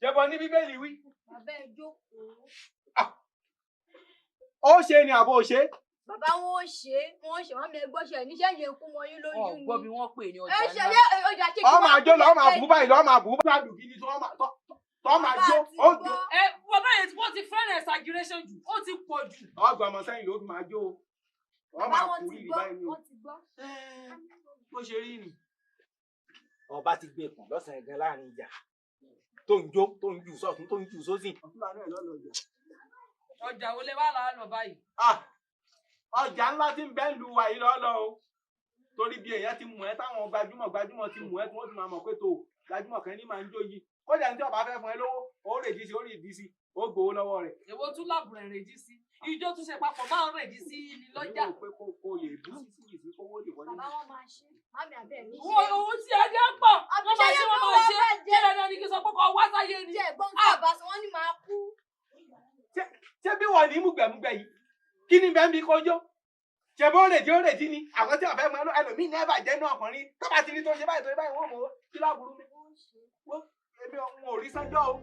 Jẹ́bọ ní Bíbélì wí. Bàbá ẹ jókòó. Ó ṣe ni àbò ṣe. Bàbá wọn ò ṣe é, wọn ò ṣe wọn mi gbọ́ ṣe níṣẹ́ yẹn kú mọ yín lójú ni. Ọ̀gbọ́n bí wọ́n pè ní ọjà Ẹ ńlá. ṣe ọjà ṣe kí Ọ máa jó lọ, ọ máa bú báyìí lọ, ọ máa bú báyìí gidi tó ọ máa jó, ó jó. Ẹ bàbá yẹn wọ́n ti fẹ́ràn exaggeration jù, ó ti pọ̀ jù. Ọgbà ọmọ sẹ́yìn ló fi máa jó o. Ọ Bàbá máa wọn kú ti rírì gbọ́, báyìí ni o. wọ́n ti gbọ́. Bó ṣe rí ni. Ọba ti gbé pọ̀n lọ́sàn-án gan láàrin ìjà tó ń jó tó ń jù sọ́tún tó ń jù sósì. Ọjà wo lẹ wá là á lọ báyìí? Ọjà ńlá tí ń bẹ ń lu wa yìí lọ́lọ́ o, torí bí èèyàn ti mú ẹ táwọn gbajúmọ̀ gbajúmọ̀ ti mú ẹ tí wọ́n ti máa mọ̀ pé tó gbajúmọ̀ kan ní máa ń jó yìí, kódà ní tí ọba fẹ́ fún ẹ lówó ó rèdí sí, ó rèdí sí, ó gbowó lọ́wọ́ rẹ̀. Èwo tún lábùrẹ̀ rèdí sí? Ijó tún ṣe papọ̀ máa ń rèdí sí ni lọ́jà. Èmi rò pé kó lè bú sí sí sí kówó lè wọlé. Bàbá wọn máa ṣe, màmí àbẹ̀ mi ṣe. Wo owó tí a jẹ́ pọ̀, wọ́n máa ṣe, wọ́n máa ṣe, ṣé dandan ni kí n sọ pé kò wá sáyé ni? Ṣé ẹ̀gbọ́n tí bàbá sọ wọ́n ní máa kú? Ṣé bí wọ́n ní mùgbẹ̀mùgbẹ̀ yìí? Kí ni bẹ́ẹ̀ ń bí kọjọ́? Ṣé bó rèdí ó rèdí ni? Àwọn tí ọ̀fẹ́ mọ ẹlòmíì ní ẹ̀bà jẹ́ náà ọkùnrin tó bá ti rí tó ṣe báyìí tó ṣe báyìí wọ́n mọ̀ ó kí láburú mi. Wọ́n èmi ò rí sọ́jọ́ o.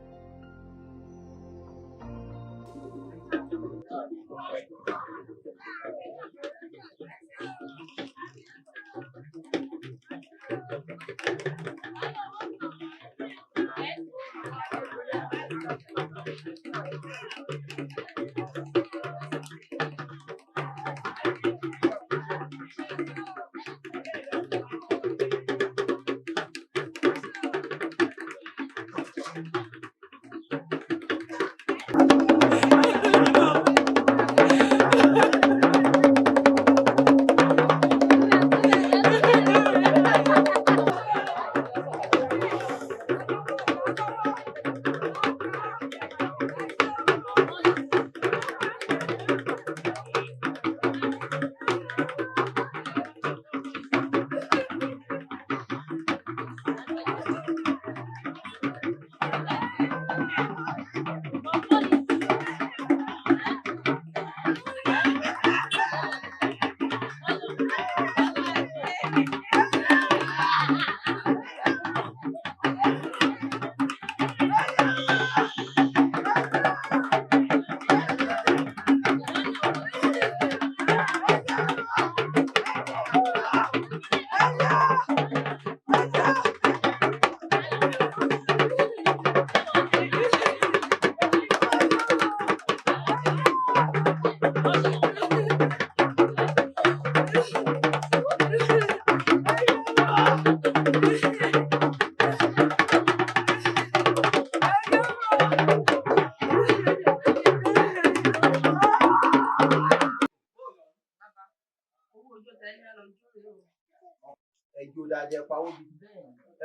Ẹjọ́ dáadáa ẹ pawó bí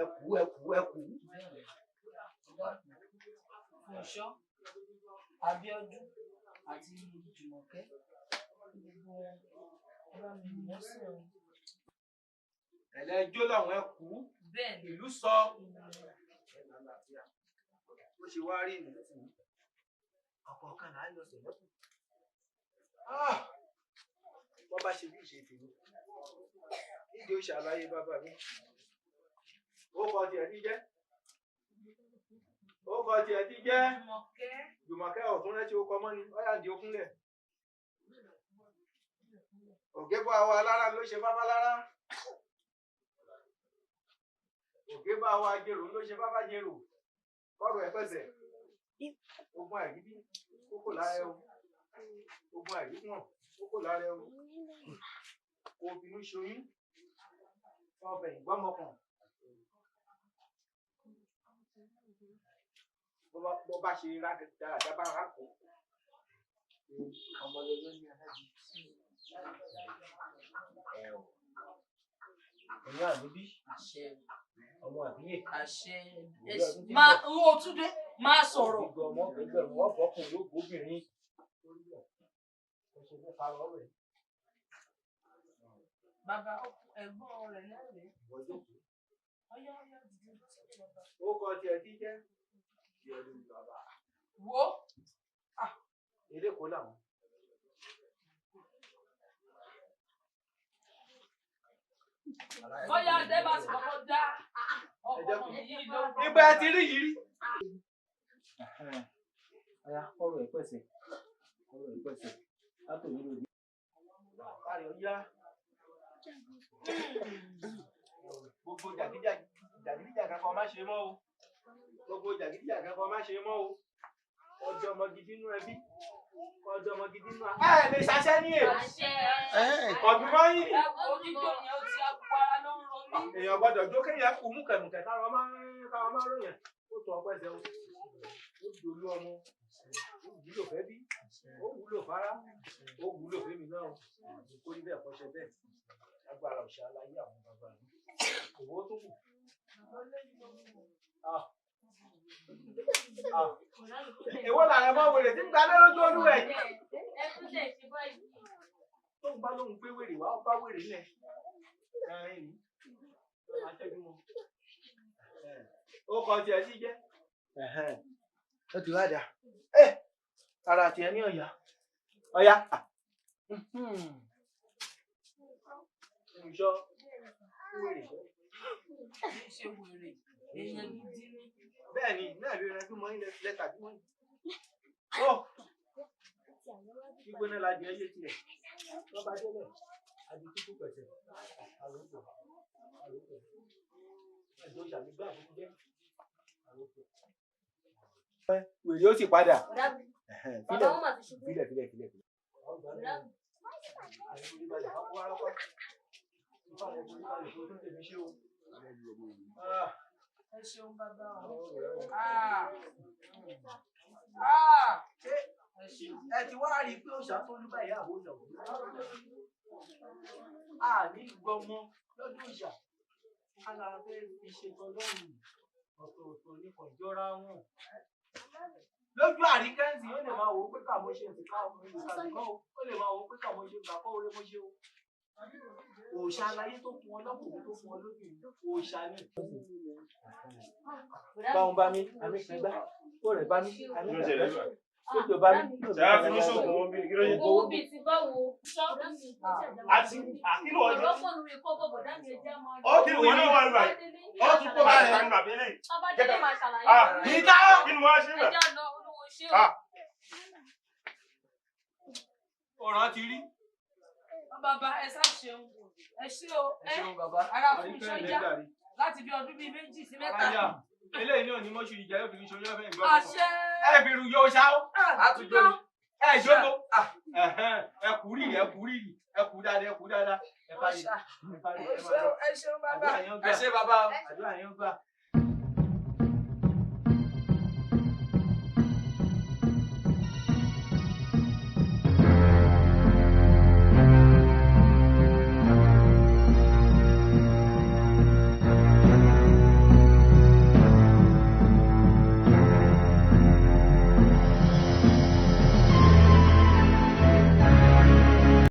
ẹ kú ẹ kú ẹ kú. Fúnṣọ́, Abíọ́dún àti Jùmọ̀kẹ́ gbogbo wọn ẹ bá mi wọ́n sí òun. Ẹlẹ́jọ́ làwọn ẹ kú. Bẹ́ẹ̀ni. Ìlú sọ. Bó ṣe wá rí nìyí. Ọ̀kọ̀ọ̀kan là á yọ sẹ̀lẹ́kù. Wọ́n bá ṣe bí ìṣe tèmi. Nídìí ó ṣàlàyé bàbá mi. Ó kọ tiẹ̀ ti jẹ́. Ó kọ tiẹ̀ ti jẹ́. Jùmọ̀kẹ́. Jùmọ̀kẹ́ ọ̀tún rẹ́ tí ó kọ mọ́ ni, ọ̀yà di okúnlẹ̀. Ògé bá wa lára ló ṣe bábá lára. Ògé bá wa jèrò ló ṣe bábá jèrò. Kọ́rọ̀ ẹ̀ pẹ̀sẹ̀. Ogun àìríbí kókò lára ẹ o. Ogun àìrípọ̀n kókò lára ẹ o. Kò finú ṣoyún. Ọbẹ̀ ìgbọ́mọkàn. Bó bá ṣe rádaràdá bá rà kó. Ọmọ lọ́lọ́ ní alájí. Ẹ o. Ẹ̀yin àbíbí. Ọmọ àbíyè. Máa wo Túndé máa sọ̀rọ̀. Gbogbo ọmọ gbẹgbẹrún wọn bọkùnrin yóò gbóbìnrin. Bàbá ẹ̀gbọ́n rẹ̀ náà rèé. Ọyá ọyá dìde lọ sókè bàbá. Ó kọ tiẹ̀ tí jẹ́. Yẹlu bàbá. Wo. Eléko làwọn. Bóyá Débà sì kọ́kọ́ dá ọkọ mi yìí lóhùn. Ìgbà tí rí yìí rí. Ọya kọ́rọ̀ ẹ̀ pẹ̀sẹ̀. Kọ́rọ̀ ẹ̀ pẹ̀sẹ̀. Látòmí lòdì. Kárí ọyá. Gbogbo jàgídíjàgan kan má ṣe mọ́ o. Gbogbo jàgídíjàgan kan má ṣe mọ́ o. Ọjọ́ ọmọ gidi nú ẹbí. Ọjọ́ ọmọ gidi nú. Ẹ lè ṣaṣẹ́ ní èrò. Ọ̀dùn mọ́ yín. Onígbò yẹn ó ti agbó ara ló ń ro mí. Èèyàn gbọ́dọ̀ jó kéèyàn kú múkẹ̀mùkẹ̀ káwọn máa ń ròyìn. Ó tọ́ ọpẹ́ sẹ́wọ́n. Ó dolú ọmọ. Ó wúlò fẹ́ bí. Ó wúlò fárá. Ó wúlò fẹ́mi náà. Kó rí bẹ́ẹ̀ kọ́ṣẹ́ bẹ́ẹ̀. Agbára òṣà láyé àwọn bàbá mi. Òwò tó kù. Èwo làrẹ mọ wèrè tí ń gbalẹ́ lójú olúwẹ̀ yìí. Ẹ tún lè ṣe báyìí. Tó ń bá lóhun pé wèrè wá, ó bá wèrè lẹ̀. Ẹ̀rín ni. Ó máa tẹ́jú mọ́. Ó kọ tiẹ̀ sí jẹ́. Ó ti wá dà. Ara tiẹ̀ ní ọ̀yà. Ọ̀yà. Olùṣọ́ wèrè ṣọ́. Ṣé wèrè? Èèyàn gidi ni. Bẹ́ẹ̀ ni, náà ló rẹjú mọ́ ilẹ̀ lẹ́tà tí wọ́n yìí. Ó gbígbóná la jẹ́ yé tiẹ̀. Wọ́n bá délẹ̀, àti tútù pẹ̀sẹ̀. Àròpọ̀, àròpọ̀. Ẹ̀jọ̀ ṣàmì gbà fún jẹ́. Àròpọ̀. Wèrè ó sì padà. Bàbá wọn mà ti ṣubú. Filẹ̀ filẹ̀ filẹ̀ filẹ̀. Ẹ ṣeun bàbá o. Ẹ ti wá rí i pé òòṣà tó lú báyìí àbò òòṣà òkú. A ní gbọmọ lọ́dún òòṣà. A là fẹ́ fi ṣètò ọlọ́run ọ̀tọ̀ọ̀tọ̀ ní kò jọra wọn. Lójú àríkẹ́ǹsì ó lè máa wò ó pé kàmó ṣe nǹkan kọ́ ó lè máa wò ó pé kàmó ṣe nǹkan kọ́ orí mo ṣe o. Òòṣà aláyé tó fún ọ lọ́kùnrin tó fún ọ lóbìnrin òòṣà ni. Báwọn bá mi, àmì kan gbá, kó rẹ̀ bá mi, àmì kan gbá. Kójò bá mi. Ṣé a fi ní ṣoògùn wọn bí kí ló yẹ? Owó bíi ti báwo? Àti àkílò ọjọ́. Ọ̀rọ̀ pọ̀ lórí kọ́ bọ̀ bọ̀dá mi ẹja máa Ó kí ìwọ náà wà nígbà yìí. Ó tún kó bá rẹ̀ nígbà bí eléyìí. Bàbá délé máa ṣàlàyé. Ìta! Kí ni mo wá ṣe bẹ̀? Ẹja lọ olówó ṣé o. Ọ̀ràn ti rí. Bàbá ẹ sá ṣeun. Ẹ ṣé o. Ẹ ara fún iṣẹ́ yá láti bí ọdún bíi 2 sí 3. Eléyìí náà ni mọ́ṣú ìjà yóò fi ń ṣoyún ọ̀fẹ́ ìgbọ́. Àṣẹ. Ẹ fi rú yóò ṣá ó. Àtúnjọ ni. Ẹ jókòó. Ẹ kú rírì, ẹ kú rírì, ẹ kú dáadáa, ẹ kú dáadáa. Ẹ parí. Ẹ parí. Ẹ ṣeun bàbá. Ẹ ṣé bàbá o. Àdúrà yẹn gbà.